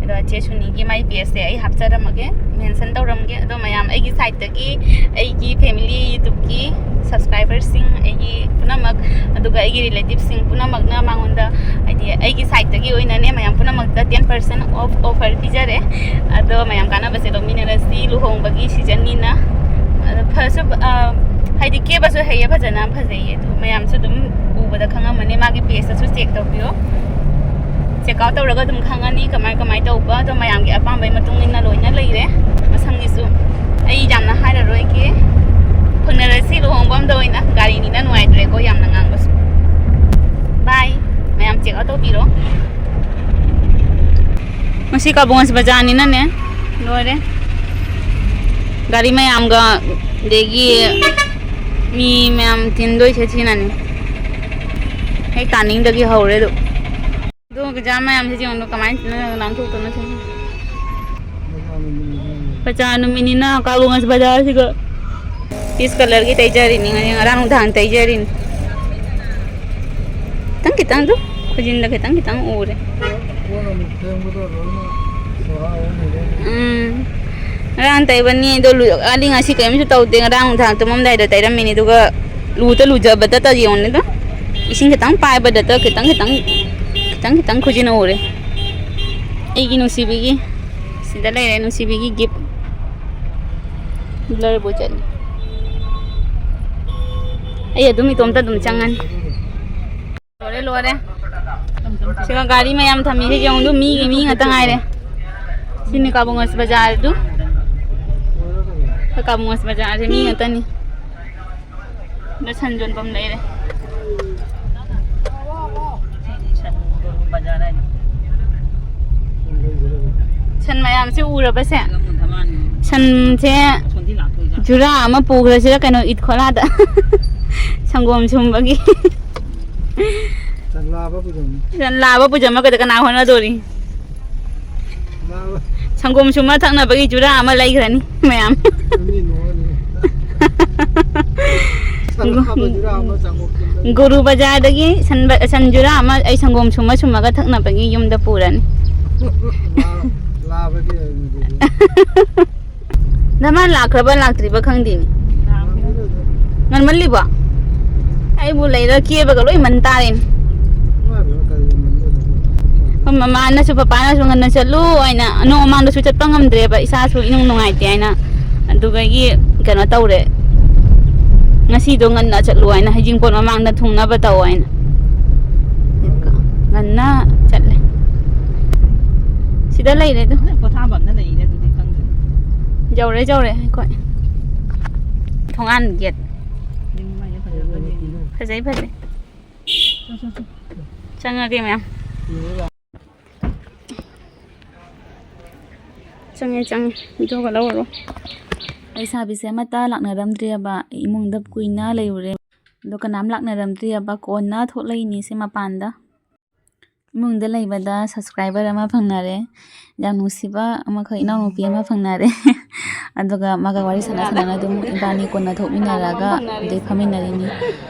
ꯑꯗꯣ ꯆꯦ ꯁꯨꯅꯤꯒꯤ ꯃꯥꯏ ꯄꯦꯖꯁꯦ ꯑꯩ ꯍꯥꯞꯆꯔꯝꯃꯒꯦ, ꯃꯦꯟꯁꯟ ꯇꯧꯔꯝꯒꯦ꯫ ꯑꯗꯣ ꯃꯌꯥꯝ ꯑꯩꯒꯤ ꯁꯥꯏꯠꯇꯒꯤ, ꯑꯩꯒꯤ ꯐꯦꯃꯤꯂꯤ, ꯌꯨꯇ꯭ꯌꯨꯕꯀꯤ ꯁꯕꯁꯀ꯭ꯔꯥꯏꯕꯔꯁꯤꯡ, ꯑꯩꯒꯤ ꯄꯨꯝꯅꯃꯛ, ꯑꯗꯨꯒ ꯑꯩꯒꯤ ꯔꯤꯂꯦꯇꯤꯚꯁꯤꯡ ꯄꯨꯝꯅꯃꯛꯅ ꯃꯉꯣꯟꯗ, ꯍꯥꯏꯗꯤ ꯑꯩꯒꯤ ꯁꯥꯏꯠꯇꯒꯤ ꯑꯣꯏꯅꯅꯦ, ꯃꯌꯥꯝ ꯄꯨꯝꯅꯃꯛꯇ ten percent off offer ꯄꯤꯖꯔꯦ꯫ ꯑꯗꯣ ꯃꯌꯥꯝ ꯀꯥꯟꯅꯕꯁꯦ ꯂꯧꯃꯤꯟꯅꯔꯁꯤ꯫ ꯂꯨꯍꯣꯡꯕꯒꯤ ꯁꯤꯖꯟꯅꯤꯅ꯫ ꯑꯗꯣ ꯐꯁꯨ, ꯑ, ꯍꯥꯏꯗꯤ ꯀꯦꯕꯁꯨ ꯍꯩꯌꯦ, ꯐꯖꯅ ꯐꯖꯩꯌꯦ꯫ ꯑꯗꯨ ꯃꯌꯥꯝꯁꯨ ꯑꯗꯨꯝ ꯎꯕꯗ ꯈꯪꯉꯝꯃꯅꯤ꯫ ꯃꯥꯒꯤ ꯄꯦꯖꯇꯁꯨ ꯆꯦꯛ ꯇꯧꯕꯤꯌꯣ꯫ ꯆꯦꯛ ꯑꯥꯎꯠ ꯇꯧꯔꯒ ꯑꯗꯨꯝ ꯈꯪꯉꯅꯤ ꯀꯃꯥꯏ ꯀꯃꯥꯏ ꯇꯧꯕ꯫ ꯑꯗꯣ ꯃꯌꯥꯝꯒꯤ ꯑꯄꯥꯝꯕꯒꯤ ꯃꯇꯨꯡ ꯏꯟꯅ ꯂꯣꯏꯅ ꯂꯩꯔꯦ꯫ ꯃꯁꯝꯒꯤꯁꯨ ꯑꯩ ꯌꯥꯝꯅ ꯍꯥꯏꯔꯔꯣꯏꯒꯦ꯫ ꯐꯪꯅꯔꯁꯤ ꯂꯨꯍꯣꯡꯕ ꯑꯝꯗ ꯑꯣꯏꯅ꯫ ꯒꯥꯔꯤꯅꯤꯅ ꯅꯨꯡꯉꯥꯏꯇ꯭ꯔꯦꯀꯣ ꯌꯥꯝꯅ ꯉꯥꯡꯕꯁꯨ꯫ ꯕꯥꯏ꯫ ꯃꯌꯥꯝ ꯆꯦꯛ ꯑꯥꯎꯠ ꯇꯧꯕꯤꯔꯣ꯫ ꯉꯁꯤ ꯀꯥꯕꯨꯡ ꯑꯁꯤ ꯕꯖꯥꯔꯅꯤꯅꯅꯦ, ꯂꯣꯏꯔꯦ꯫ ꯒꯥꯔꯤ ꯃꯌꯥꯝꯒ, ꯑꯗꯒꯤ ꯃꯤ ꯃꯌꯥꯝ ꯇꯤꯟꯗꯣꯏꯁꯦ ꯁꯤꯅꯅꯦ꯫ ꯍꯦꯛ ꯇꯥꯅꯤꯡꯗꯒꯤ ꯍꯧꯔꯦ ꯑꯗꯨ꯫ ꯑꯗꯨ ꯖꯥꯝ ꯃꯌꯥꯝꯁꯤ ꯌꯦꯡꯉꯨ, ꯀꯃꯥꯏꯅ ꯂꯥꯡꯊꯣꯛꯇꯣꯏꯅꯣ ꯁꯤꯅꯤ꯫ ꯕꯖꯥꯔ ꯅꯨꯃꯤꯠꯅꯤꯅ ꯀꯥꯕꯨꯡ ꯑꯁꯤ ꯕꯖꯥꯔꯁꯤꯒ ꯄꯤꯁ ꯀꯂꯔꯒꯤ ꯇꯩꯖꯔꯤꯅꯤ, ꯉꯔꯥꯡ ꯅꯨꯡꯗꯥꯡ ꯇꯩꯖꯔꯤꯅꯤ꯫ ꯈꯤꯇꯪ ꯈꯤꯇꯪꯗꯨ ꯈꯨꯖꯤꯟꯗ ꯈꯤꯇꯪ ꯈꯤꯇꯪ ꯎꯔꯦ꯫ ꯎꯝ꯫ ꯉꯔꯥꯡ ꯇꯩꯕꯅꯤ ꯑꯗꯣ, ꯂꯨ-, ꯑꯩꯗꯤ ꯉꯁꯤ ꯀꯔꯤꯝꯁꯨ ꯇꯧꯗꯦ꯫ ꯉꯔꯥꯡ ꯅꯨꯡꯗꯥꯡ ꯇꯨꯝꯃꯝꯗꯥꯏꯗ ꯇꯩꯔꯝꯃꯤꯅꯤ, ꯑꯗꯨꯒ ꯂꯨꯗ ꯂꯨꯖꯕꯗꯇ ꯌꯦꯡꯉꯨꯅꯦ ꯑꯗꯣ꯫ ꯏꯁꯤꯡ ꯈꯤꯇꯪ ꯄꯥꯏꯕꯗꯇ ꯈꯤꯇꯪ ꯈꯤꯇꯪ, ꯈꯤꯇꯪ ꯈꯤꯇꯪ ꯈꯨꯖꯤꯟ ꯎꯔꯦ꯫ ꯑꯩꯒꯤ ꯅꯨꯡꯁꯤꯕꯤꯒꯤ, ꯁꯤꯗ ꯂꯩꯔꯦ ꯅꯨꯡꯁꯤꯕꯤꯒꯤ ꯒꯤꯐ꯫ ꯕ꯭ꯂꯔꯕꯨ ꯆꯠꯂꯤ꯫ ꯑꯩ ꯑꯗꯨꯝ ꯏꯇꯣꯝꯇ ꯑꯗꯨꯝ ꯆꯪꯉꯅꯤ꯫ ꯂꯣꯏꯔꯦ, ꯂꯣꯏꯔꯦ꯫ ꯁꯤꯒ ꯒꯥꯔꯤ ꯃꯌꯥꯝ ꯊꯝꯃꯤꯁꯦ ꯌꯦꯡꯉꯨ, ꯃꯤꯒꯤ ꯃꯤ ꯉꯥꯛꯇ ꯉꯥꯏꯔꯦ꯫ ꯁꯤꯅꯤ ꯀꯥꯕꯨꯡ ꯑꯁ ꯕꯖꯥꯔꯗꯨ꯫ ꯑꯩꯈꯣꯏ ꯀꯥꯕꯨꯡ ꯑꯁ ꯕꯖꯥꯔꯁꯦ ꯃꯤ ꯉꯥꯛꯇꯅꯤ꯫ ꯁꯤꯗ ꯁꯟ ꯌꯣꯟꯐꯝ ꯂꯩꯔꯦ꯫ ꯁꯟ ꯃꯌꯥꯝꯁꯦ ꯎꯔꯕꯁꯦ? ꯁꯟꯁꯦ ꯖꯨꯔꯥ ꯑꯃ ꯄꯨꯈ꯭ꯔꯁꯤꯔ ꯀꯩꯅꯣ, ꯏꯠ ꯈꯣꯂꯥꯗ꯫ ꯁꯪꯒꯣꯝ ꯁꯨꯝꯕꯒꯤ꯫ ꯁꯟ ꯂꯥꯕ ꯄꯨꯖꯝ꯫ ꯁꯟ ꯂꯥꯕ ꯄꯨꯖꯝꯃꯒꯗ ꯀꯅꯥ ꯍꯣꯠꯅꯗꯣꯔꯤ? ꯂꯥꯕ꯫ ꯁꯪꯒꯣꯝ ꯁꯨꯝꯃ ꯊꯛꯅꯕꯒꯤ ꯖꯨꯔꯥ ꯑꯃ ꯂꯩꯈ꯭ꯔꯅꯤ ꯃꯌꯥꯝ꯫ ꯁꯟ ꯍꯥꯞꯄ ꯖꯨꯔꯥ ꯑꯃ, ꯁꯪꯒꯣꯝ ꯁꯨꯝꯕ꯫ ꯒꯨꯔꯨ ꯕꯖꯥꯔꯗꯒꯤ ꯁꯟ ꯕ-, ꯁꯟ ꯖꯨꯔꯥ ꯑꯃ ꯑꯩ ꯁꯪꯒꯣꯝ ꯁꯨꯝꯃ ꯁꯨꯝꯃꯒ ꯊꯛꯅꯕꯒꯤ ꯌꯨꯝꯗ ꯄꯨꯔꯅꯤ꯫ ꯂꯥ-, ꯂꯥꯕꯗꯤ ꯑꯣꯏꯔꯝꯗꯦ꯫ ꯅꯃꯥ ꯂꯥꯛꯈ꯭ꯔꯕ ꯂꯥꯛꯇ꯭ꯔꯤꯕ ꯈꯪꯗꯦꯅꯦ꯫ ꯉꯟꯃꯜꯂꯤꯕꯣ? ꯑꯩꯕꯨ ꯂꯩꯔ ꯀꯦꯕꯒ ꯂꯣꯏ ꯃꯟ ꯇꯥꯔꯦꯅꯦ꯫ ꯃꯃꯥꯅꯁꯨ ꯄꯄꯥꯅꯁꯨ ꯉꯟꯅ ꯆꯠꯂꯨ ꯍꯥꯏꯅ, ꯅꯣꯡ ꯃꯃꯥꯡꯗꯁꯨ ꯆꯠꯄ ꯉꯝꯗ꯭ꯔꯦꯕ, ꯏꯁꯥꯁꯨ ꯏꯅꯨꯡ ꯅꯨꯡꯉꯥꯏꯇꯦ ꯍꯥꯏꯅ꯫ ꯑꯗꯨꯗꯒꯤ ꯀꯩꯅꯣ ꯇꯧꯔꯦ, ꯉꯁꯤꯗꯣ ꯉꯟꯅ ꯆꯠꯂꯨ ꯍꯥꯏꯅ, ꯍꯩꯖꯤꯡꯄꯣꯠ ꯃꯃꯥꯡꯗ ꯊꯨꯡꯅꯕ ꯇꯧ ꯍꯥꯏꯅ꯫ ꯉꯟꯅ ꯆꯠꯂꯦ꯫ ꯁꯤꯗ ꯂꯩꯔꯦ ꯑꯗꯨ꯫ ꯅꯣꯏ ꯄꯣꯊꯥꯐꯝꯅ ꯂꯩꯔꯦ ꯑꯗꯨꯗꯤ ꯈꯪꯗ꯭ꯔꯦ꯫ ꯌꯧꯔꯦ, ꯌꯧꯔꯦ ꯑꯩꯈꯣꯏ꯫ ꯊꯣꯡꯒꯥꯟ ꯒꯦꯠ꯫ ꯌꯨꯝ ꯑꯃꯁꯦ ꯐꯖꯕ ꯂꯩꯅꯦ꯫ ꯐꯖꯩ, ꯐꯖꯩ꯫ ꯆꯪꯉꯒꯦ ꯃꯌꯥꯝ꯫ ꯆꯪꯉꯦ, ꯆꯪꯉꯦ꯫ ꯚꯤꯗꯤꯑꯣꯒ ꯂꯧꯔꯔꯣꯏ꯫ ꯂꯩꯁꯥꯕꯤꯁꯦ ꯑꯃꯠꯇ ꯂꯥꯛꯅꯔꯝꯗ꯭ꯔꯦꯕ꯫ ꯏꯃꯨꯡꯗ ꯀꯨꯏꯅ ꯂꯩꯔꯨꯔꯦ꯫ ꯑꯗꯣ ꯀꯅꯥꯝ ꯂꯥꯛꯅꯔꯝꯗ꯭ꯔꯤꯑꯕ, ꯀꯣꯟꯅ ꯊꯣꯛꯂꯛꯏꯅꯤ ꯁꯤ ꯃꯄꯥꯟꯗ꯫ ꯏꯃꯨꯡꯗ ꯂꯩꯕꯗ subscriber ꯑꯃ ꯐꯪꯅꯔꯦ, ꯌꯥꯝ ꯅꯨꯡꯁꯤꯕ ꯑꯃꯈꯛ ꯏꯅꯥꯎꯅꯨꯄꯤ ꯑꯃ ꯐꯪꯅꯔꯦ꯫ ꯑꯗꯨꯒ ꯃꯥꯒ ꯋꯥꯔꯤ ꯁꯥꯟꯅ ꯁꯥꯟꯅꯅ ꯑꯗꯨꯝ ꯏꯕꯥꯅꯤ ꯀꯣꯟꯅ ꯊꯣꯛꯃꯤꯟꯅꯔꯒ ꯑꯗꯩ ꯐꯝꯃꯤꯟꯅꯔꯤꯅꯤ꯫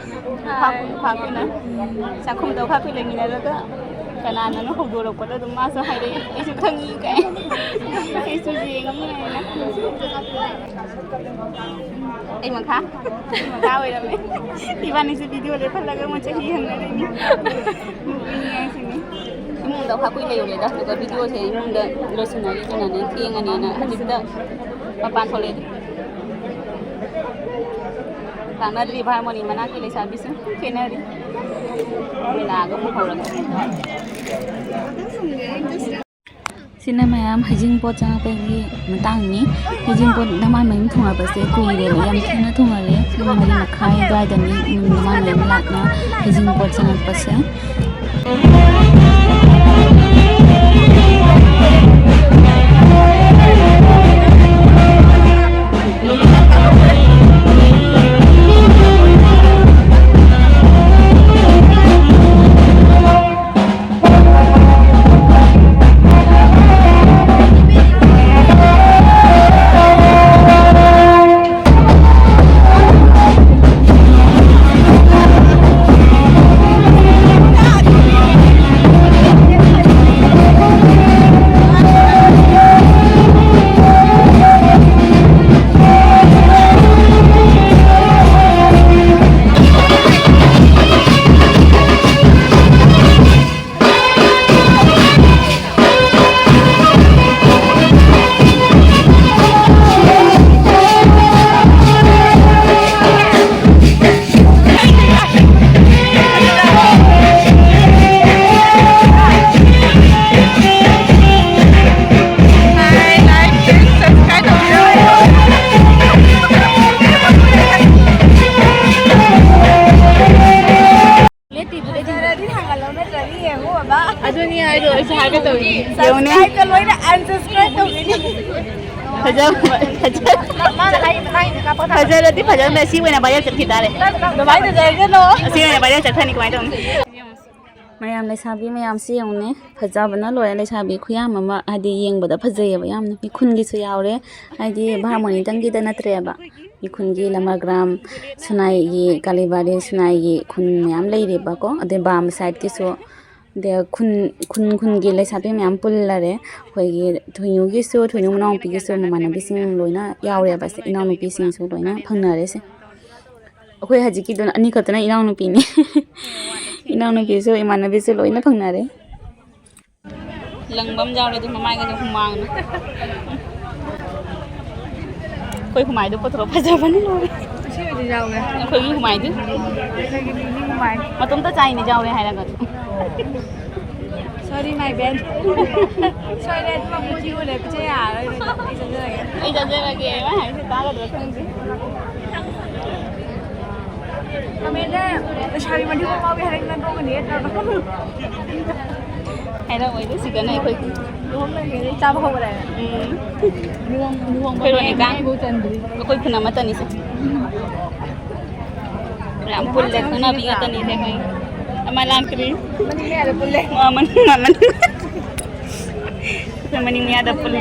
ꯐꯥꯛ-, ꯐꯥꯛꯇꯨꯅ ꯆꯥꯛꯈꯨꯝꯗ ꯐꯥꯛꯇꯨ ꯂꯩꯃꯤꯟꯅꯔꯒ ꯀꯅꯥꯅꯅꯣ ꯍꯧꯗꯣꯔꯛꯄꯗ ꯑꯗꯨꯝ ꯃꯥꯁꯨ ꯍꯥꯏꯔꯛꯏ, "ꯑꯩꯁꯨ ꯈꯪꯉꯤ" ꯀꯥꯏ꯫ "ꯑꯩꯁꯨ ꯌꯦꯡꯉꯤ" ꯍꯥꯏꯅ꯫ ꯑꯩ ꯃꯈꯥ, ꯑꯩ ꯃꯈꯥ ꯑꯣꯏꯔꯝꯃꯦ꯫ ꯏꯕꯥꯅꯤꯁꯦ ꯚꯤꯗꯤꯑꯣ ꯂꯦꯞꯍꯜꯂꯒ ꯑꯃꯨꯛ ꯆꯍꯤ ꯍꯪꯅꯔꯤꯅꯤ꯫ ꯅꯣꯛꯅꯤꯡꯉꯦ ꯍꯥꯏꯁꯤꯅꯤ꯫ ꯏꯃꯨꯡꯗ ꯐꯥ ꯀꯨꯏ ꯂꯩꯔꯨꯔꯦꯗ, ꯑꯗꯨꯒ ꯚꯤꯗꯤꯑꯣꯁꯦ ꯏꯃꯨꯡꯗ ꯂꯣꯏꯁꯤꯟꯅꯔꯤꯗꯨꯅꯅꯦ ꯊꯦꯡꯉꯅꯤꯅ ꯍꯧꯖꯤꯛꯇ ꯃꯄꯥꯟ ꯊꯣꯛꯂꯛꯑꯦ꯫ ꯂꯥꯛꯅꯗ꯭ꯔꯤꯕ ꯍꯥꯔꯃꯣꯅꯤ ꯃꯅꯥꯛꯀꯤ ꯂꯩꯁꯥꯕꯤꯁꯤꯡ ꯈꯦꯅꯔꯤ꯫ ꯃꯣꯏ ꯂꯥꯛꯑꯒ ꯑꯃꯨꯛ ꯍꯧꯔꯒꯦ꯫ ꯁꯤꯅ ꯃꯌꯥꯝ ꯍꯩꯖꯤꯡꯄꯣꯠ ꯆꯪꯉꯛꯄꯒꯤ ꯃꯇꯥꯡꯅꯤ꯫ ꯍꯩꯖꯤꯡꯄꯣꯠ ꯙꯃꯥꯟ ꯃꯌꯨꯝ ꯊꯨꯡꯉꯛꯄꯁꯦ ꯀꯨꯏꯔꯦꯕ, ꯌꯥꯝ ꯊꯦꯡꯅ ꯊꯨꯡꯉꯔꯦ꯫ ꯄꯨꯡ ꯃꯔꯤ ꯃꯈꯥꯏ ꯑꯗꯨꯋꯥꯏꯗꯅꯤ ꯏꯃꯨꯡ ꯙꯃꯥꯟ ꯃꯌꯨꯝ ꯂꯥꯛꯅ ꯍꯩꯖꯤꯡꯄꯣꯠ ꯆꯪꯉꯛꯄꯁꯦ꯫ ꯌꯦꯡꯉꯨꯅꯦ꯫ Subscribe ꯀ ꯂꯣꯏꯅ unsubscribe ꯇꯧꯈꯤꯅꯤ꯫ ꯐꯖ-, ꯐꯖ-, ꯃꯥꯅ ꯍꯥꯏ-, ꯃꯥꯒꯤꯗꯤ ꯀꯥꯞꯄ ꯊꯝꯃꯦ꯫ ꯐꯖꯔꯗꯤ ꯐꯖꯔꯝꯃꯦ, ꯁꯤ ꯑꯣꯏꯅ viral ꯆꯠꯈꯤ ꯇꯥꯔꯦ꯫ ꯑꯗꯨꯃꯥꯏꯅ ꯇꯧꯖꯔꯁꯅꯨ꯫ ꯑꯁꯤ ꯑꯣꯏꯅ viral ꯆꯠꯈ꯭ꯔꯅꯤ, ꯀꯃꯥꯏꯅ ꯇꯧꯅꯤ? ꯃꯌꯥꯝ, ꯂꯩꯁꯥꯕꯤ ꯃꯌꯥꯝꯁꯤ ꯌꯦꯡꯉꯨꯅꯦ, ꯐꯖꯕꯅ ꯂꯣꯏꯔꯦ꯫ ꯂꯩꯁꯥꯕꯤ ꯈꯨꯌꯥꯝ ꯑꯃ, ꯍꯥꯏꯗꯤ ꯌꯦꯡꯕꯗ ꯐꯖꯩꯌꯦꯕ ꯌꯥꯝꯅ꯫ ꯃꯤꯈꯨꯟꯒꯤꯁꯨ ꯌꯥꯎꯔꯦ, ꯍꯥꯏꯗꯤ ꯚꯥꯃꯣꯅꯤꯇꯪꯒꯤꯗ ꯅꯠꯇ꯭ꯔꯦꯕ꯫ ꯃꯤꯈꯨꯟꯒꯤ ꯂꯃꯒ꯭ꯔꯥꯝ, ꯁꯨꯅꯥꯏꯒꯤ, ꯀꯥꯂꯤꯕꯥꯔꯤ, ꯁꯨꯅꯥꯏꯒꯤ ꯈꯨꯟ ꯃꯌꯥꯝ ꯂꯩꯔꯦꯕꯀꯣ꯫ ꯑꯗꯩ ꯕꯥꯝ side ꯀꯤꯁꯨ, ꯑꯗꯩ ꯈꯨꯟ, ꯈꯨꯟ ꯈꯨꯟꯒꯤ ꯂꯩꯁꯥꯕꯤ ꯃꯌꯥꯝ ꯄꯨꯜꯂꯔꯦ꯫ ꯑꯩꯈꯣꯏꯒꯤ ꯊꯣꯏꯅꯨꯒꯤꯁꯨ, ꯊꯣꯏꯅꯨ ꯃꯅꯥꯎꯅꯨꯄꯤꯒꯤꯁꯨ ꯃꯃꯥꯟꯅꯕꯤꯁꯤꯡ ꯂꯣꯏꯅ ꯌꯥꯎꯔꯦꯕ꯫ ꯁꯦ, ꯏꯅꯥꯎꯅꯨꯄꯤꯁꯤꯡꯁꯨ ꯂꯣꯏꯅ ꯐꯪꯅꯔꯦ ꯁꯦ꯫ ꯑꯩꯈꯣꯏ ꯍꯧꯖꯤꯛꯀꯤꯗꯨꯅ ꯑꯅꯤ ꯈꯛꯇꯅ ꯏꯅꯥꯎꯅꯨꯄꯤꯅꯤ꯫ ꯏꯅꯥꯎꯅꯨꯄꯤꯁꯨ, ꯏꯃꯥꯟꯅꯕꯤꯁꯨ ꯂꯣꯏꯅ ꯐꯪꯅꯔꯦ꯫ ꯂꯪꯕ ꯑꯃ ꯌꯥꯎꯔꯦ, ꯑꯗꯨ ꯃꯃꯥꯏꯒꯁꯦ ꯍꯨꯃꯥꯡꯅ꯫ ꯑꯩꯈꯣꯏ ꯍꯨꯃꯥꯏꯗꯨ ꯄꯨꯊꯣꯔꯛꯑꯣ, ꯐꯖꯕꯅ ꯂꯣꯏꯔꯦ꯫ ꯑꯁꯤꯕꯨꯗꯤ ꯌꯥꯎꯔꯦ꯫ ꯑꯩꯈꯣꯏꯒꯤ ꯍꯨꯃꯥꯏꯗꯨ꯫ ꯑꯩꯈꯣꯏꯒꯤ ꯃꯤꯃꯤ ꯍꯨꯃꯥꯏ꯫ ꯃꯇꯣꯝꯇ ꯆꯥꯏꯅꯤ ꯌꯥꯎꯔꯦ ꯍꯥꯏꯔꯒ꯫ Sorry, my bad. ꯁꯣꯏꯔꯦ, ꯑꯗꯨ ꯃꯄꯨꯗꯤ ꯎꯔꯦ, ꯄꯤꯖ ꯌꯥꯔꯔꯣꯏ꯫ ꯑꯩ ꯆꯥꯖꯔꯒꯦ꯫ ꯑꯩ ꯆꯥꯖꯔꯒꯦ, ꯃꯥ ꯍꯥꯏꯁꯦ ꯇꯥꯒꯗ꯭ꯔꯥ ꯈꯪꯗꯦ꯫ ꯀꯃꯦꯟꯗ ꯂꯩꯁꯥꯕꯤ ꯃꯔꯤ ꯃꯉꯥ ꯐꯥꯎꯒꯦ ꯍꯥꯏꯔꯛꯏ ꯅꯪ ꯇꯣꯛꯀꯅꯤ ꯅꯠꯇ꯭ꯔꯣ? ꯍꯥꯏꯔꯛꯑꯣꯏꯗ ꯁꯤꯗꯅ ꯑꯩꯈꯣꯏ꯫ ꯂꯨꯍꯣꯡꯂꯒꯦ ꯆꯥꯕ ꯍꯧꯔꯦ꯫ ꯎꯝ꯫ ꯂꯨꯍꯣꯡ-, ꯂꯨꯍꯣꯡꯕ ꯑꯩꯈꯣꯏ ꯔꯣꯅꯤꯇꯥ꯫ ꯃꯌꯥꯏꯐꯥꯎ ꯆꯟꯗ꯭ꯔꯤ꯫ ꯑꯩꯈꯣꯏ ꯈꯨꯟ ꯑꯃꯠꯇꯅꯤ ꯁꯦ꯫ ꯌꯥꯝ ꯄꯨꯜꯂꯦ, ꯈꯪꯅꯕꯤ ꯉꯥꯛꯇꯅꯤ ꯁꯦ ꯑꯩꯈꯣꯏ꯫ ꯑꯃ ꯂꯥꯛꯇ꯭ꯔꯤ꯫ ꯃꯅꯤꯡ ꯃꯌꯥꯗ ꯄꯨꯜꯂꯦ꯫ ꯑ, ꯃꯅꯤꯡ, ꯃꯅꯤꯡ꯫ ꯑꯩꯈꯣꯏ ꯃꯅꯤꯡ ꯃꯌꯥꯗ ꯄꯨꯜꯂꯦ꯫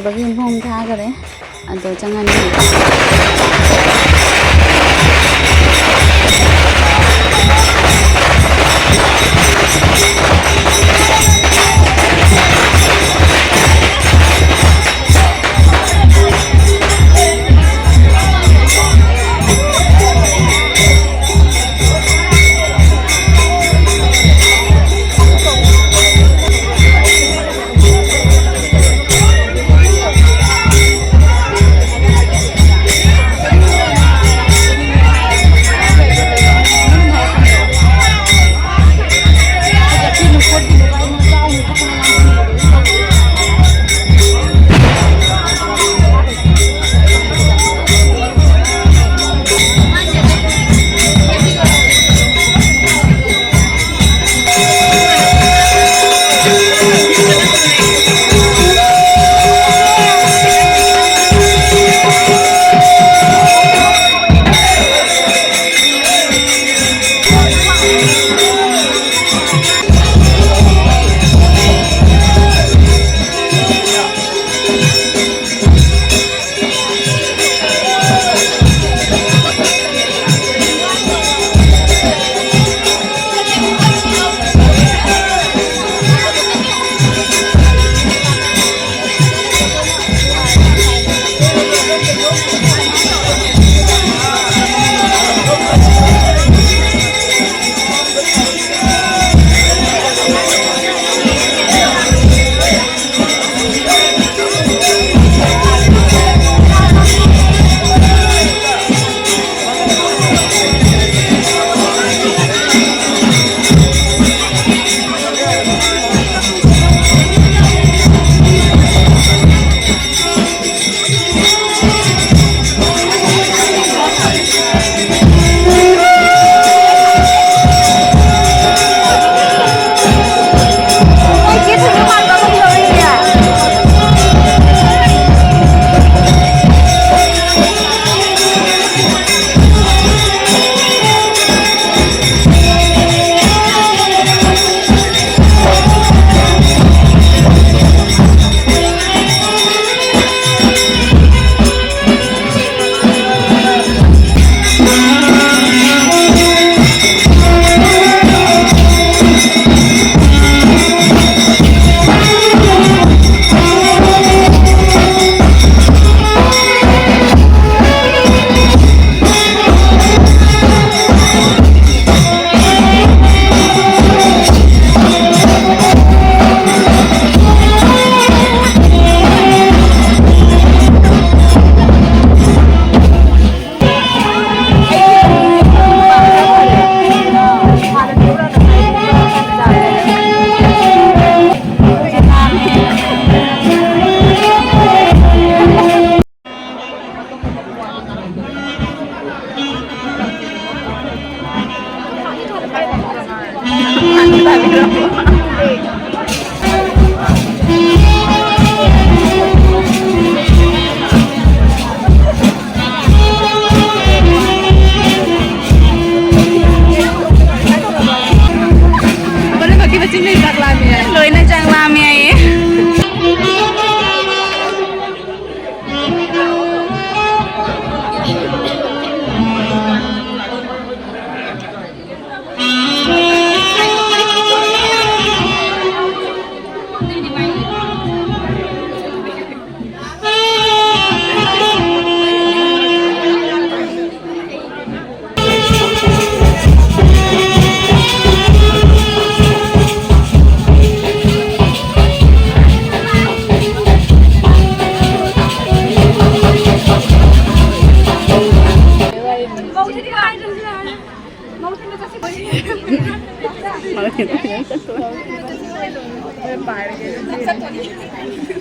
ꯕꯒꯤ ꯃꯑꯣꯡ ꯊꯥꯈꯔꯦ꯫ ꯑꯗꯣ ꯆꯪꯉꯅꯤ꯫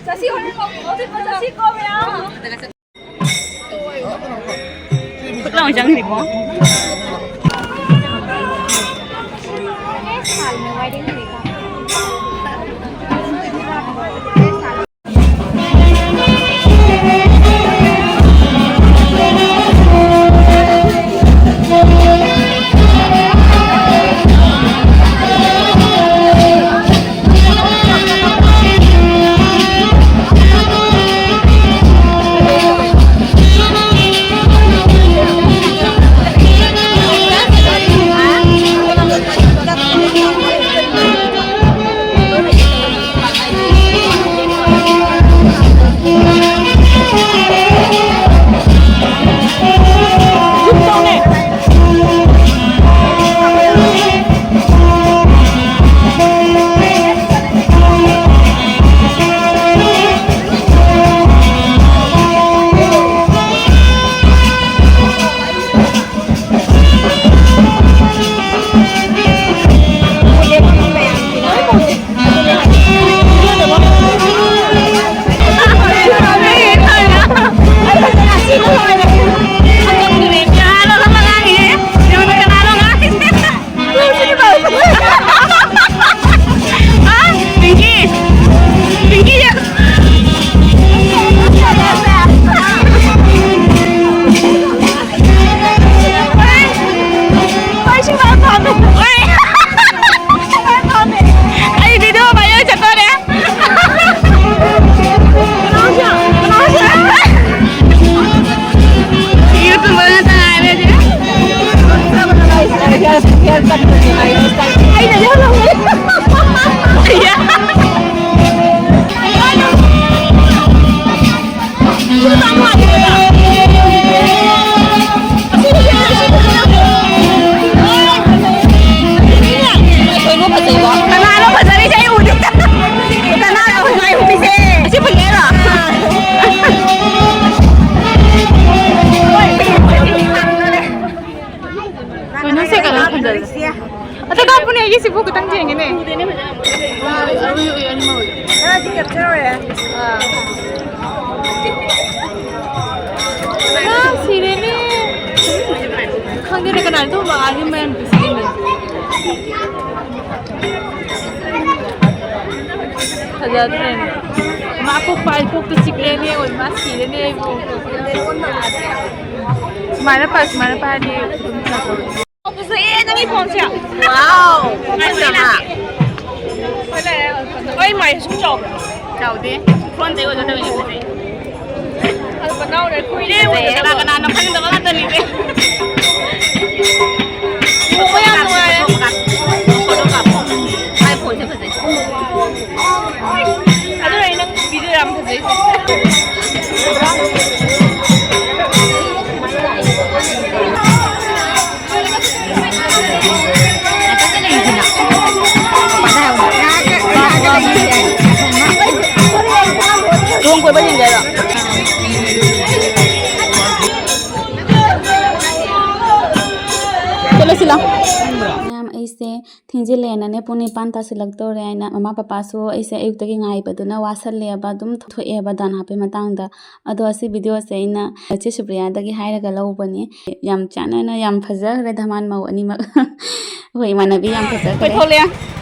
ꯆꯠꯁꯤ, ꯍꯣꯔꯦꯟ ꯀꯧ-, ꯍꯧꯖꯤꯛ ꯆꯠꯁꯤ ꯀꯧꯔꯦ꯫ ꯈꯨꯠ ꯂꯥꯎ ꯆꯪꯈ꯭ꯔꯤꯕꯣ? ꯑꯩ video viral ꯆꯠꯇꯣꯔꯦ꯫ YouTuber ꯉꯥꯛꯇ ꯉꯥꯏꯔꯦ ꯍꯧꯖꯤꯛ꯫ ꯑꯩꯅ ꯌꯥꯝ ꯂꯧꯔꯦ꯫ ꯀꯅꯥꯅꯣ ꯐꯖꯔꯤꯁꯦ? ꯑꯩ ꯎꯗꯦ꯫ ꯀꯅꯥꯅꯣ ꯍꯧꯖꯤꯛ ꯑꯩ ꯎꯕꯤꯁꯦ? ꯑꯁꯤ ꯐꯖꯩꯔꯣ? ꯀꯩꯅꯣ ꯁꯦ ꯀꯩꯅꯣ ꯐꯖꯔꯦ꯫ ꯑꯗꯣ ꯀꯥꯞꯄꯨ ꯑꯩꯒꯤꯁꯤꯕꯨ ꯈꯤꯇꯪ ꯌꯦꯡꯒꯦꯅꯦ꯫ ꯈꯔꯗꯤ ꯀꯦꯞꯆꯔ ꯑꯣꯏꯔꯦ꯫ ꯑꯥ꯫ ꯑꯥ, ꯁꯤꯔꯦꯅꯦ꯫ ꯈꯪꯗꯦꯅꯦ, ꯀꯅꯥꯅ ꯊꯣꯡꯕ ꯑꯥꯒꯤ ꯃꯌꯥꯝ ꯄꯤꯁꯤꯜꯂꯤꯅꯦ꯫ ꯐꯖꯗ꯭ꯔꯦꯅꯦ꯫ ꯃꯥ ꯀꯣꯛ ꯄꯥꯏ, ꯀꯣꯛꯇ ꯆꯤꯛꯂꯦꯅꯦ, ꯑꯣꯏ ꯃꯥ ꯁꯤꯔꯦꯅꯦ ꯑꯩꯕꯨ꯫ ꯁꯨꯃꯥꯏꯅ ꯄꯥꯏ, ꯁꯨꯃꯥꯏꯅ ꯄꯥꯏꯔꯗꯤ ꯑꯗꯨꯝ ꯐꯖꯕꯅꯦ꯫ ꯐꯖꯩꯌꯦ ꯅꯪꯒꯤ ꯐꯣꯟꯁꯦ꯫ ꯋꯥꯎ, ꯐꯖꯕ꯫ ꯍꯣꯏ, ꯃꯥꯏ ꯁꯨꯝ ꯆꯥꯎꯕ꯭ꯔꯥ? ꯆꯥꯎꯗꯦ꯫ ꯐꯣꯟꯗꯩ ꯑꯣꯏꯒꯗꯕꯅꯤ ꯐꯖꯩ꯫ ꯐꯖꯩꯌꯦ꯫ ꯀꯅꯥ ꯀꯅꯥꯅꯣ ꯈꯪꯗꯕ ꯉꯥꯛꯇꯅꯤꯁꯦ꯫ ꯌꯦꯡꯕ ꯌꯥꯝ ꯅꯨꯡꯉꯥꯏꯔꯦ꯫ ꯐꯣꯇꯣ ꯀꯥꯞꯄꯣ꯫ ꯃꯥꯏ ꯐꯣꯟꯁꯦ ꯐꯖꯩ꯫ ꯑꯗꯨꯅ ꯑꯩ ꯅꯪ ꯚꯤꯗꯤꯑꯣ ꯌꯥꯝ ꯐꯖꯩꯁꯦ꯫ ꯂꯨꯍꯣꯡ ꯀꯣꯏꯕ ꯌꯦꯡꯒꯦ ꯍꯥꯏꯔꯣ? ꯆꯠꯂꯁꯤ ꯂꯥꯎ꯫ ꯃꯌꯥꯝ, ꯑꯩꯁꯦ ꯊꯦꯡꯖꯤꯜꯂꯛꯑꯦꯅꯅꯦ, ꯄꯨꯡ ꯅꯤꯄꯥꯟ ꯇꯥꯁꯤꯜꯂꯛꯇꯧꯔꯦ ꯍꯥꯏꯅ ꯃꯃꯥ ꯄꯄꯥꯁꯨ ꯑꯩꯁꯦ ꯑꯌꯨꯛꯇꯒꯤ ꯉꯥꯏꯕꯗꯨꯅ ꯋꯥꯁꯜꯂꯦꯕ, ꯑꯗꯨꯝ ꯊꯣꯛꯑꯦꯕ ꯗꯥꯟ ꯍꯥꯞꯄꯩ ꯃꯇꯥꯡꯗ꯫ ꯑꯗꯣ ꯑꯁꯤ ꯚꯤꯗꯤꯑꯣꯁꯦ ꯑꯩꯅ ꯆꯦ ꯁꯨꯄ꯭ꯔꯤꯌꯥꯗꯒꯤ ꯍꯥꯏꯔꯒ ꯂꯧꯕꯅꯦ꯫ ꯌꯥꯝ ꯆꯥꯟꯅꯅ ꯌꯥꯝ ꯐꯖꯈ꯭ꯔꯦ ꯙꯃꯥꯟ ꯃꯧ ꯑꯅꯤꯃꯛ꯫ ꯑꯩꯈꯣꯏ ꯏꯃꯥꯟꯅꯕꯤ ꯌꯥꯝ ꯐꯖꯈ꯭ꯔꯦ꯫ ꯑꯩꯈꯣꯏ ꯊꯣꯛꯂꯦ꯫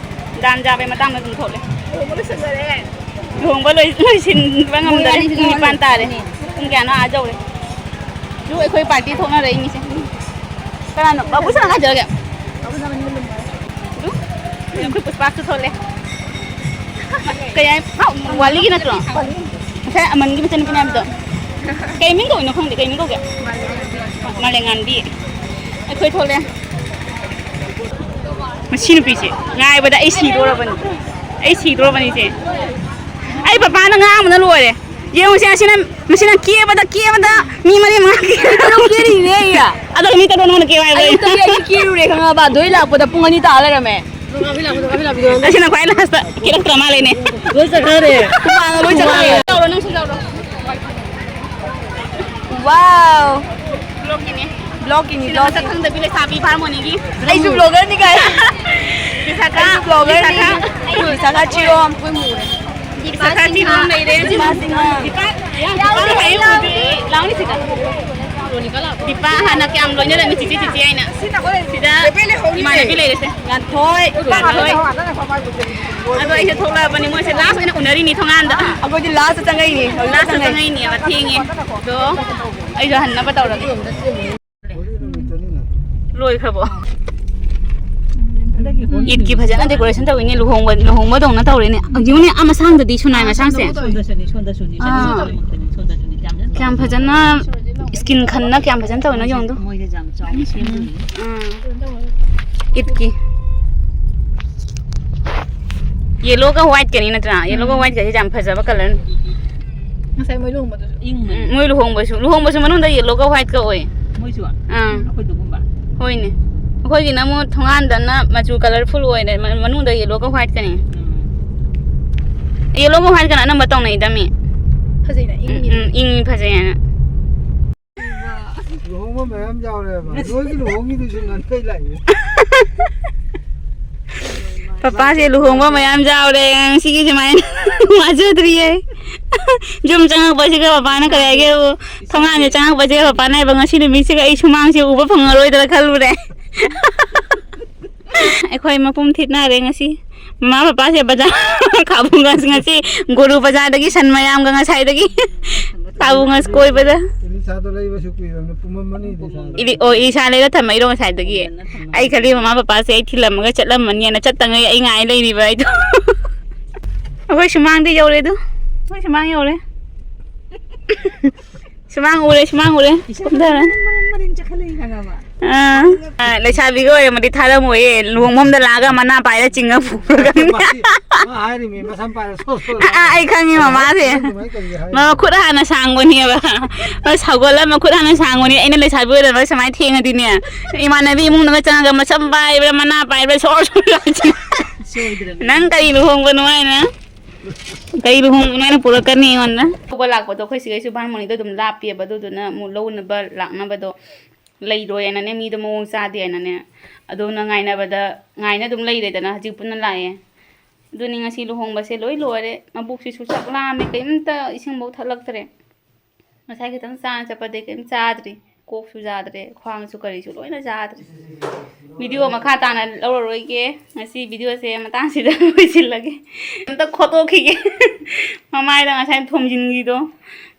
ꯗꯥꯟ ꯆꯥꯕꯩ ꯃꯇꯥꯡꯗ ꯑꯗꯨꯝ ꯊꯣꯛꯂꯦ꯫ ꯂꯨꯍꯣꯡꯕ ꯂꯣꯏꯁꯤꯟꯈ꯭ꯔꯦ꯫ ꯂꯨꯍꯣꯡꯕ ꯂꯣꯏ-, ꯂꯣꯏꯁꯤꯟꯕ ꯉꯝꯗꯔꯦ꯫ ꯄꯨꯡ ꯅꯤꯄꯥꯟ ꯇꯥꯔꯦ꯫ ꯄꯨꯡ ꯀꯌꯥꯅꯣ ꯑꯥ ꯌꯧꯔꯦ꯫ ꯑꯗꯨ ꯑꯩꯈꯣꯏ ꯄꯥꯔꯇꯤ ꯊꯣꯛꯅꯔꯛꯏꯅꯤꯁꯦ꯫ ꯀꯅꯥꯅꯣ? ꯕꯥꯕꯨ ꯁꯅꯥ ꯀꯥꯏ ꯆꯠꯈ꯭ꯔꯒꯦ? ꯑꯗꯨ? ꯑꯩꯈꯣꯏ ꯄꯨꯁꯄꯥꯁꯨ ꯊꯣꯛꯂꯦ꯫ ꯀꯩ ꯍꯥꯏ-, ꯍꯥ, ꯋꯥꯂꯤꯒꯤ ꯅꯠꯇ꯭ꯔꯣ? ꯉꯁꯥꯏ ꯑꯃꯟꯒꯤ ꯃꯆꯟꯅꯨꯄꯤꯅꯦ ꯍꯥꯏꯕꯗꯣ꯫ ꯀꯩ ꯃꯤꯡ ꯀꯧꯏꯅꯣ ꯈꯪꯗꯦ꯫ ꯀꯩ ꯃꯤꯡ ꯀꯧꯒꯦ? ꯃꯥꯂꯦꯝꯉꯥꯟꯕꯤ꯫ ꯑꯩꯈꯣꯏ ꯊꯣꯛꯂꯦ꯫ ꯃꯁꯤ ꯅꯨꯄꯤꯁꯦ ꯉꯥꯏꯕꯗ ꯑꯩ ꯁꯤꯗꯣꯔꯕꯅꯤ꯫ ꯑꯩ ꯁꯤꯗꯣꯔꯕꯅꯤ ꯏꯆꯦ꯫ ꯑꯩ ꯄꯄꯥꯅ ꯉꯥꯡꯕꯅ ꯂꯣꯏꯔꯦ꯫ ꯌꯦꯡꯉꯨꯁꯦ, ꯑꯁꯤꯅ, ꯃꯁꯤꯅ ꯀꯦꯕꯗ, ꯀꯦꯕꯗ ꯃꯤ ꯃꯔꯤ ꯃꯉꯥ ꯀꯦ-, ꯇꯔꯨꯛ ꯀꯦꯔꯤꯅꯦ ꯑꯩ꯫ ꯑꯗꯣ ꯃꯤ ꯇꯔꯨꯛ ꯅꯉꯣꯟꯗ ꯀꯦꯌꯨ ꯍꯥꯏꯕ꯭ꯔꯣ? ꯑꯌꯨꯛꯇꯒꯤ ꯑꯩ ꯀꯦꯔꯨꯔꯦ ꯈꯪꯉꯕ? ꯑꯗꯨꯗꯩ ꯂꯥꯛꯄꯗ ꯄꯨꯡ ꯑꯅꯤ ꯇꯥ ꯂꯩꯔꯝꯃꯦ꯫ ꯑꯁꯤꯅ ꯈ꯭ꯋꯥꯏ ꯂꯥꯁꯇ ꯀꯦꯔꯛꯇ꯭ꯔ ꯃꯥꯜꯂꯦꯅꯦ꯫ ꯂꯣꯏ ꯆꯠꯈ꯭ꯔꯦ꯫ ꯂꯣꯏ ꯆꯠꯈ꯭ꯔꯦ꯫ ꯆꯥꯎꯔꯣ, ꯅꯪꯁꯨ ꯆꯥꯎꯔꯣ꯫ ꯋꯥꯎ꯫ ꯕ꯭ꯂꯣꯛꯀꯤꯅꯦ꯫ ꯕ꯭ꯂꯣꯛꯀꯤꯅꯤ, ꯁꯤꯅ ꯃꯁꯛ ꯕ꯭ꯂꯣꯛꯀꯤꯅꯤ꯫ ꯈꯪꯗꯕꯤ ꯂꯩꯁꯥꯕꯤ ꯐꯥꯔꯃꯣꯅꯤꯒꯤ꯫ ꯑꯩꯁꯨ ꯕ꯭ꯂꯣꯒꯔꯅꯤ ꯀꯥꯏ꯫ ꯕꯤꯁꯥꯈꯥ, ꯕꯤꯁꯥꯈꯥ, ꯕꯤꯁꯥꯈꯥ ꯆꯤꯔꯣꯝ꯫ ꯕꯤꯁꯥꯈꯥ ꯆꯤꯔꯣꯝ ꯂꯩꯔꯦ꯫ ꯗꯤꯄꯥ, ꯗꯤꯄꯥ ꯍꯥꯏꯌꯨ, ꯂꯥꯎꯅꯤ ꯁꯤꯗ꯫ ꯗꯤꯄꯥ ꯍꯥꯟꯅ ꯀꯌꯥꯝ ꯂꯣꯏꯅꯔꯝꯃꯤ ꯆꯤꯆꯦ, ꯆꯤꯆꯦ ꯍꯥꯏꯅ꯫ ꯁꯤꯗ ꯏꯃꯥꯟꯅꯕꯤ ꯂꯩꯔꯦꯁꯦ꯫ ꯉꯥꯟꯊꯣꯏ꯫ ꯉꯥꯟꯊꯣꯏ꯫ ꯑꯗꯣ ꯑꯩꯁꯦ ꯊꯣꯛꯂꯛꯑꯕꯅꯤ, ꯃꯣꯏꯁꯦ ꯂꯥꯁ ꯑꯣꯏꯅ ꯎꯅꯔꯤꯅꯤ ꯊꯣꯡꯒꯥꯟꯗ꯫ ꯑꯩꯈꯣꯏꯗꯤ ꯂꯥꯁꯇ ꯆꯪꯉꯛꯏꯅꯦ, ꯍꯧꯖꯤꯛꯇ ꯂꯥꯁꯇ ꯆꯪꯉꯛꯏꯅꯦ꯫ ꯆꯪꯉꯛꯏꯅꯦꯕ, ꯊꯦꯡꯉꯦ꯫ ꯑꯗꯣ ꯑꯩꯁꯨ ꯍꯟꯅꯕ ꯇꯧꯔꯒꯦ꯫ ꯂꯣꯏꯈ꯭ꯔꯕꯣ? ꯏꯗꯀꯤ ꯐꯖꯅ decoration ꯇꯧꯋꯤꯅꯦ, ꯂꯨꯍꯣꯡꯕ, ꯂꯨꯍꯣꯡꯕꯗꯧꯅ ꯇꯧꯔꯦꯅꯦ꯫ ꯌꯦꯡꯉꯨꯅꯦ, ꯑꯥ, ꯃꯁꯥꯡꯗꯗꯤ, ꯁꯨꯅꯥꯏ ꯃꯁꯥꯡꯁꯦ꯫ ꯁꯣꯝꯗꯁꯨꯅꯤ, ꯁꯣꯝꯗꯁꯨꯅꯤ, ꯁꯣꯝꯗꯁꯨꯅꯤ, ꯑꯥ꯫ ꯁꯣꯝꯗꯁꯨꯅꯤ, ꯌꯥꯝ ꯐꯖꯅ꯫ ꯀꯌꯥꯝ ꯐꯖꯅ, skin ꯈꯟꯅ ꯀꯌꯥꯝ ꯐꯖꯅ ꯇꯧꯋꯤꯅꯣ ꯌꯦꯡꯉꯨꯗꯣ꯫ ꯃꯣꯏꯁꯦ ꯌꯥꯝ ꯆꯥꯎꯅ ꯁꯦꯝꯗꯣꯏꯅꯤ꯫ ꯎꯝ꯫ ꯏꯗꯀꯤ꯫ Yellow ꯒ white ꯀꯅꯤ ꯅꯠꯇ꯭ꯔꯥ? Yellow ꯒ ꯎꯝ꯫ White ꯀꯁꯦ ꯌꯥꯝ ꯐꯖꯕ colour ꯅꯤ꯫ ꯉꯁꯥꯏ ꯃꯣꯏ ꯂꯨꯍꯣꯡꯕꯗꯨꯁꯨ꯫ ꯏꯪꯕꯅꯤ꯫ ꯎꯝ, ꯃꯣꯏ ꯂꯨꯍꯣꯡꯕꯁꯨ, ꯂꯨꯍꯣꯡꯕꯁꯨ ꯃꯅꯨꯡꯗ yellow ꯒ white ꯀ ꯑꯣꯏ꯫ ꯃꯣꯏꯁꯨ? ꯑꯥ꯫ ꯑꯩꯈꯣꯏꯗꯨꯒꯨꯝꯕ? ꯍꯣꯏꯅꯦ꯫ ꯑꯩꯈꯣꯏꯒꯤꯅ ꯑꯃꯨꯛ ꯊꯣꯡꯒꯥꯟꯗꯅ ꯃꯆꯨ colourful ꯑꯣꯏꯔꯦ, ꯃ-, ꯃꯅꯨꯡꯗ yellow ꯒ white ꯀꯅꯤ꯫ ꯎꯝ꯫ Yellow ꯒ white ꯀꯅ ꯑꯅꯝꯕ ꯇꯧꯅꯩꯗ ꯃꯤ꯫ ꯐꯖꯩꯅ, ꯎꯝ, ꯏꯪꯉꯤꯅ꯫ ꯎꯝ, ꯏꯪꯉꯤ, ꯐꯖꯩ ꯍꯥꯏꯅ꯫ ꯂꯨꯍꯣꯡꯕ ꯃꯌꯥꯝ ꯌꯥꯎꯔꯦꯕ꯫ ꯅꯣꯏꯒꯤ ꯂꯨꯍꯣꯡꯉꯤꯗꯨꯁꯨ ꯉꯟꯈꯩ ꯂꯥꯛꯏ꯫ ꯄꯄꯥꯁꯦ ꯂꯨꯍꯣꯡꯕ ꯃꯌꯥꯝ ꯌꯥꯎꯔꯦ, ꯉꯁꯤꯒꯤ ꯁꯨꯃꯥꯏꯅ ꯋꯥꯖꯗ꯭ꯔꯤꯌꯦ꯫ ꯌꯨꯝ ꯆꯪꯉꯛꯄꯁꯤꯒ ꯄꯄꯥꯅ ꯀꯔꯤ ꯍꯥꯏꯒꯦꯕꯨ, ꯊꯣꯡꯒꯥꯟꯁꯦ ꯆꯪꯉꯛꯄꯁꯤꯒ ꯄꯄꯥꯅ ꯍꯥꯏꯕ, "ꯉꯁꯤ ꯅꯨꯃꯤꯠꯁꯤꯒ ꯑꯩ ꯁꯨꯃꯥꯡꯁꯦ ꯎꯕ ꯐꯪꯉꯔꯣꯏꯗ꯭ꯔꯥ ꯈꯜꯂꯨꯔꯦ"꯫ ꯑꯩꯈꯣꯏ ꯃꯄꯨꯝ ꯊꯤꯠꯅꯔꯦ ꯉꯁꯤ꯫ ꯃꯃꯥ ꯄꯄꯥꯁꯦ ꯕꯖꯥꯔ ꯈꯥꯕꯨꯡ ꯉꯁꯤ, ꯉꯁꯤ ꯒꯨꯔꯨ ꯕꯖꯥꯔꯗꯒꯤ ꯁꯟ ꯃꯌꯥꯝꯒ ꯉꯁꯥꯏꯗꯒꯤ ꯈꯥꯕꯨꯡ ꯉꯁꯤ ꯀꯣꯏꯕꯗ꯫ ꯏꯂꯤꯁꯥꯗꯣ ꯂꯩꯕꯁꯨ ꯀꯨꯏꯔꯕꯅꯤ, ꯄꯨꯝꯃꯝꯃꯅꯤ ꯏꯂꯤꯁꯥꯗꯣ꯫ ꯏꯂꯤ-, ꯑꯣ, ꯏꯂꯤꯁꯥ ꯂꯩꯔ ꯊꯝꯃꯛꯏꯔꯣ ꯉꯁꯥꯏꯗꯒꯤ? ꯑꯩ ꯈꯜꯂꯤ ꯃꯃꯥ ꯄꯄꯥꯁꯦ ꯑꯩ ꯊꯤꯜꯂꯝꯃꯒ ꯆꯠꯂꯝꯃꯅꯤꯅ ꯆꯠꯇꯉꯩ ꯑꯩ ꯉꯥꯏ ꯂꯩꯔꯤꯕ ꯑꯩꯗꯣ꯫ ꯑꯩꯈꯣꯏ ꯁꯨꯃꯥꯡꯗꯤ ꯌꯧꯔꯦ ꯑꯗꯨ꯫ ꯑꯩꯈꯣꯏ ꯁꯨꯃꯥꯡ ꯌꯧꯔꯦ꯫ ꯁꯨꯃꯥꯡ ꯎꯔꯦ, ꯁꯨꯃꯥꯡ ꯎꯔꯦ꯫ ꯏꯁꯥ ꯀꯨꯝꯊꯔꯦ꯫ ꯃꯔꯤꯡ ꯃꯔꯤꯡ ꯃꯔꯤꯡ ꯆꯠꯈꯠꯂꯛꯏ ꯈꯪꯉꯕ? ꯑꯥ꯫ ꯑꯥ, ꯂꯩꯁꯥꯕꯤꯒ ꯑꯣꯏꯔꯝꯃꯗꯤ ꯊꯥꯔꯝꯃꯣꯏꯌꯦ꯫ ꯂꯨꯍꯣꯡꯐꯝꯗ ꯂꯥꯛꯑꯒ ꯃꯅꯥ ꯄꯥꯏꯔ ꯆꯤꯡꯉ ꯄꯨꯔꯒ꯫ ꯃꯥ ꯍꯥꯏꯔꯤꯃꯤ, ꯃꯁꯝ ꯄꯥꯏꯔ ꯁꯣ ꯁꯣ ꯑꯥ, ꯑꯥ, ꯑꯩ ꯈꯪꯉꯤ ꯃꯃꯥꯁꯦ꯫ ꯑꯗꯨꯃꯥꯏꯅ ꯀꯔꯤ ꯍꯥꯏ? ꯃꯥ ꯈꯨꯠ ꯍꯥꯟꯅ ꯁꯥꯡꯕꯅꯦꯕ꯫ ꯃꯥ ꯁꯧꯒꯠꯂ ꯃꯈꯨꯠ ꯍꯥꯟꯅ ꯁꯥꯡꯕꯅꯦ꯫ ꯑꯩꯅ ꯂꯩꯁꯥꯕꯤ ꯑꯣꯏꯔꯝꯃꯒ ꯁꯨꯃꯥꯏꯅ ꯊꯦꯡꯉꯗꯤꯅꯦ, ꯏꯃꯥꯟꯅꯕꯤ ꯏꯃꯨꯡꯗꯒ ꯆꯪꯉꯒ ꯃꯁꯝ ꯄꯥꯏꯕ꯭ꯔꯥ, ꯃꯅꯥ ꯄꯥꯏꯕ꯭ꯔꯥ, ꯁꯣꯔ ꯁꯣꯔ ꯂꯥꯎꯔ ꯆꯤꯡ-, ꯁꯣꯏꯗ꯭ꯔꯕꯅꯦ꯫ ꯅꯪ ꯀꯔꯤ ꯂꯨꯍꯣꯡꯕꯅꯣ ꯍꯥꯏꯅ? ꯀꯩ ꯂꯨꯍꯣꯡꯕꯅꯣ ꯍꯥꯏꯅ ꯄꯨꯔꯛꯀꯅꯤ ꯑꯩꯉꯣꯟꯗ? ꯂꯧꯕ ꯂꯥꯛꯄꯗꯣ ꯑꯩꯈꯣꯏ ꯁꯤꯒꯩꯁꯨ ꯚꯥꯔꯃꯣꯅꯤꯗꯣ ꯑꯗꯨꯝ ꯂꯥꯞꯄꯦꯕ, ꯑꯗꯨꯗꯨꯅ ꯑꯃꯨꯛ ꯂꯧꯅꯕ ꯂꯥꯛꯅꯕꯗꯣ ꯂꯩꯔꯣꯏ ꯍꯥꯏꯅꯅꯦ, ꯃꯤꯗꯣ ꯃꯑꯣꯡ ꯆꯥꯗꯦ ꯍꯥꯏꯅꯅꯦ꯫ ꯑꯗꯨꯅ ꯉꯥꯏꯅꯕꯗ ꯉꯥꯏꯅ ꯑꯗꯨꯝ ꯂꯩꯔꯦꯗꯅ, ꯍꯧꯖꯤꯛ ꯄꯨꯟꯅ ꯂꯥꯛꯑꯦ꯫ ꯑꯗꯨꯅꯤ ꯉꯁꯤ ꯂꯨꯍꯣꯡꯕꯁꯦ ꯂꯣꯏ ꯂꯣꯏꯔꯦ꯫ ꯃꯕꯨꯛꯁꯤꯁꯨ ꯆꯥꯛ ꯂꯥꯝꯃꯦ, ꯀꯩꯝꯇ ꯏꯁꯤꯡꯐꯧ ꯊꯛꯂꯛꯇ꯭ꯔꯦ꯫ ꯉꯁꯥꯏ ꯈꯤꯇꯪ ꯆꯥꯅ ꯆꯠꯄꯗꯩ ꯀꯩꯝ ꯆꯥꯗ꯭ꯔꯤ꯫ ꯀꯣꯛꯁꯨ ꯆꯥꯗ꯭ꯔꯦ, ꯈ꯭ꯋꯥꯡꯁꯨ ꯀꯔꯤꯁꯨ ꯂꯣꯏꯅ ꯆꯥꯗ꯭ꯔꯦ꯫ ꯚꯤꯗꯤꯑꯣ ꯃꯈꯥ ꯇꯥꯅ ꯂꯧꯔꯔꯣꯏꯒꯦ꯫ ꯉꯁꯤ ꯚꯤꯗꯤꯑꯣꯁꯦ ꯃꯇꯥꯡꯁꯤꯗ ꯂꯣꯏꯁꯤꯜꯂꯒꯦ꯫ ꯑꯝꯇ ꯈꯣꯠꯇꯣꯛꯈꯤꯒꯦ꯫ ꯃꯃꯥꯏꯗ ꯉꯁꯥꯏ ꯊꯣꯝꯖꯤꯟꯈꯤꯗꯣ,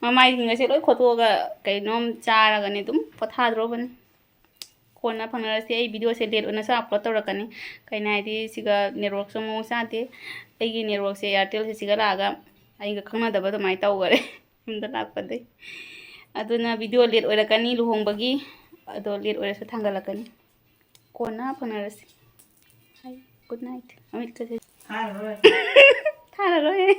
ꯃꯃꯥꯏꯁꯤꯡꯒꯁꯦ ꯂꯣꯏ ꯈꯣꯠꯇꯣꯛꯑꯒ ꯀꯩꯅꯣꯝ ꯆꯥꯔꯒꯅꯦ ꯑꯗꯨꯝ ꯄꯣꯊꯥꯗ꯭ꯔꯣꯕꯅꯤ꯫ ꯀꯣꯟꯅ ꯐꯪꯅꯔꯁꯤ꯫ ꯑꯩ ꯚꯤꯗꯤꯑꯣꯁꯦ ꯂꯦꯠ ꯑꯣꯏꯅꯁꯨ ꯑꯞꯂꯣꯗ ꯇꯧꯔꯛꯀꯅꯤ꯫ ꯀꯩꯅꯣ ꯍꯥꯏꯗꯤ, ꯁꯤꯒ ꯅꯦꯠꯋꯥꯛꯁꯨ ꯃꯑꯣꯡ ꯆꯥꯗꯦ꯫ ꯑꯩꯒꯤ ꯅꯦꯠꯋꯥꯛꯁꯦ ꯑꯦꯌꯥꯔꯇꯦꯜꯁꯦ ꯁꯤꯒ ꯂꯥꯛꯑꯒ ꯑꯩꯒ ꯈꯪꯅꯗꯕ ꯑꯗꯨꯃꯥꯏꯅ ꯇꯧꯈꯔꯦ ꯌꯨꯝꯗ ꯂꯥꯛꯄꯗꯩ꯫ ꯑꯗꯨꯅ ꯚꯤꯗꯤꯑꯣ ꯂꯦꯠ ꯑꯣꯏꯔꯛꯀꯅꯤ ꯂꯨꯍꯣꯡꯕꯒꯤ꯫ ꯑꯗꯣ ꯂꯦꯠ ꯑꯣꯏꯔꯁꯨ ꯊꯥꯡꯒꯠꯂꯛꯀꯅꯤ꯫ ꯀꯣꯟꯅ ꯐꯪꯅꯔꯁꯤ꯫ ꯍꯥꯏ, ꯒꯨꯗ ꯅꯥꯏꯠ꯫ ꯃꯃꯤꯠꯀꯁꯦ ꯊꯥꯔꯔꯣꯏ꯫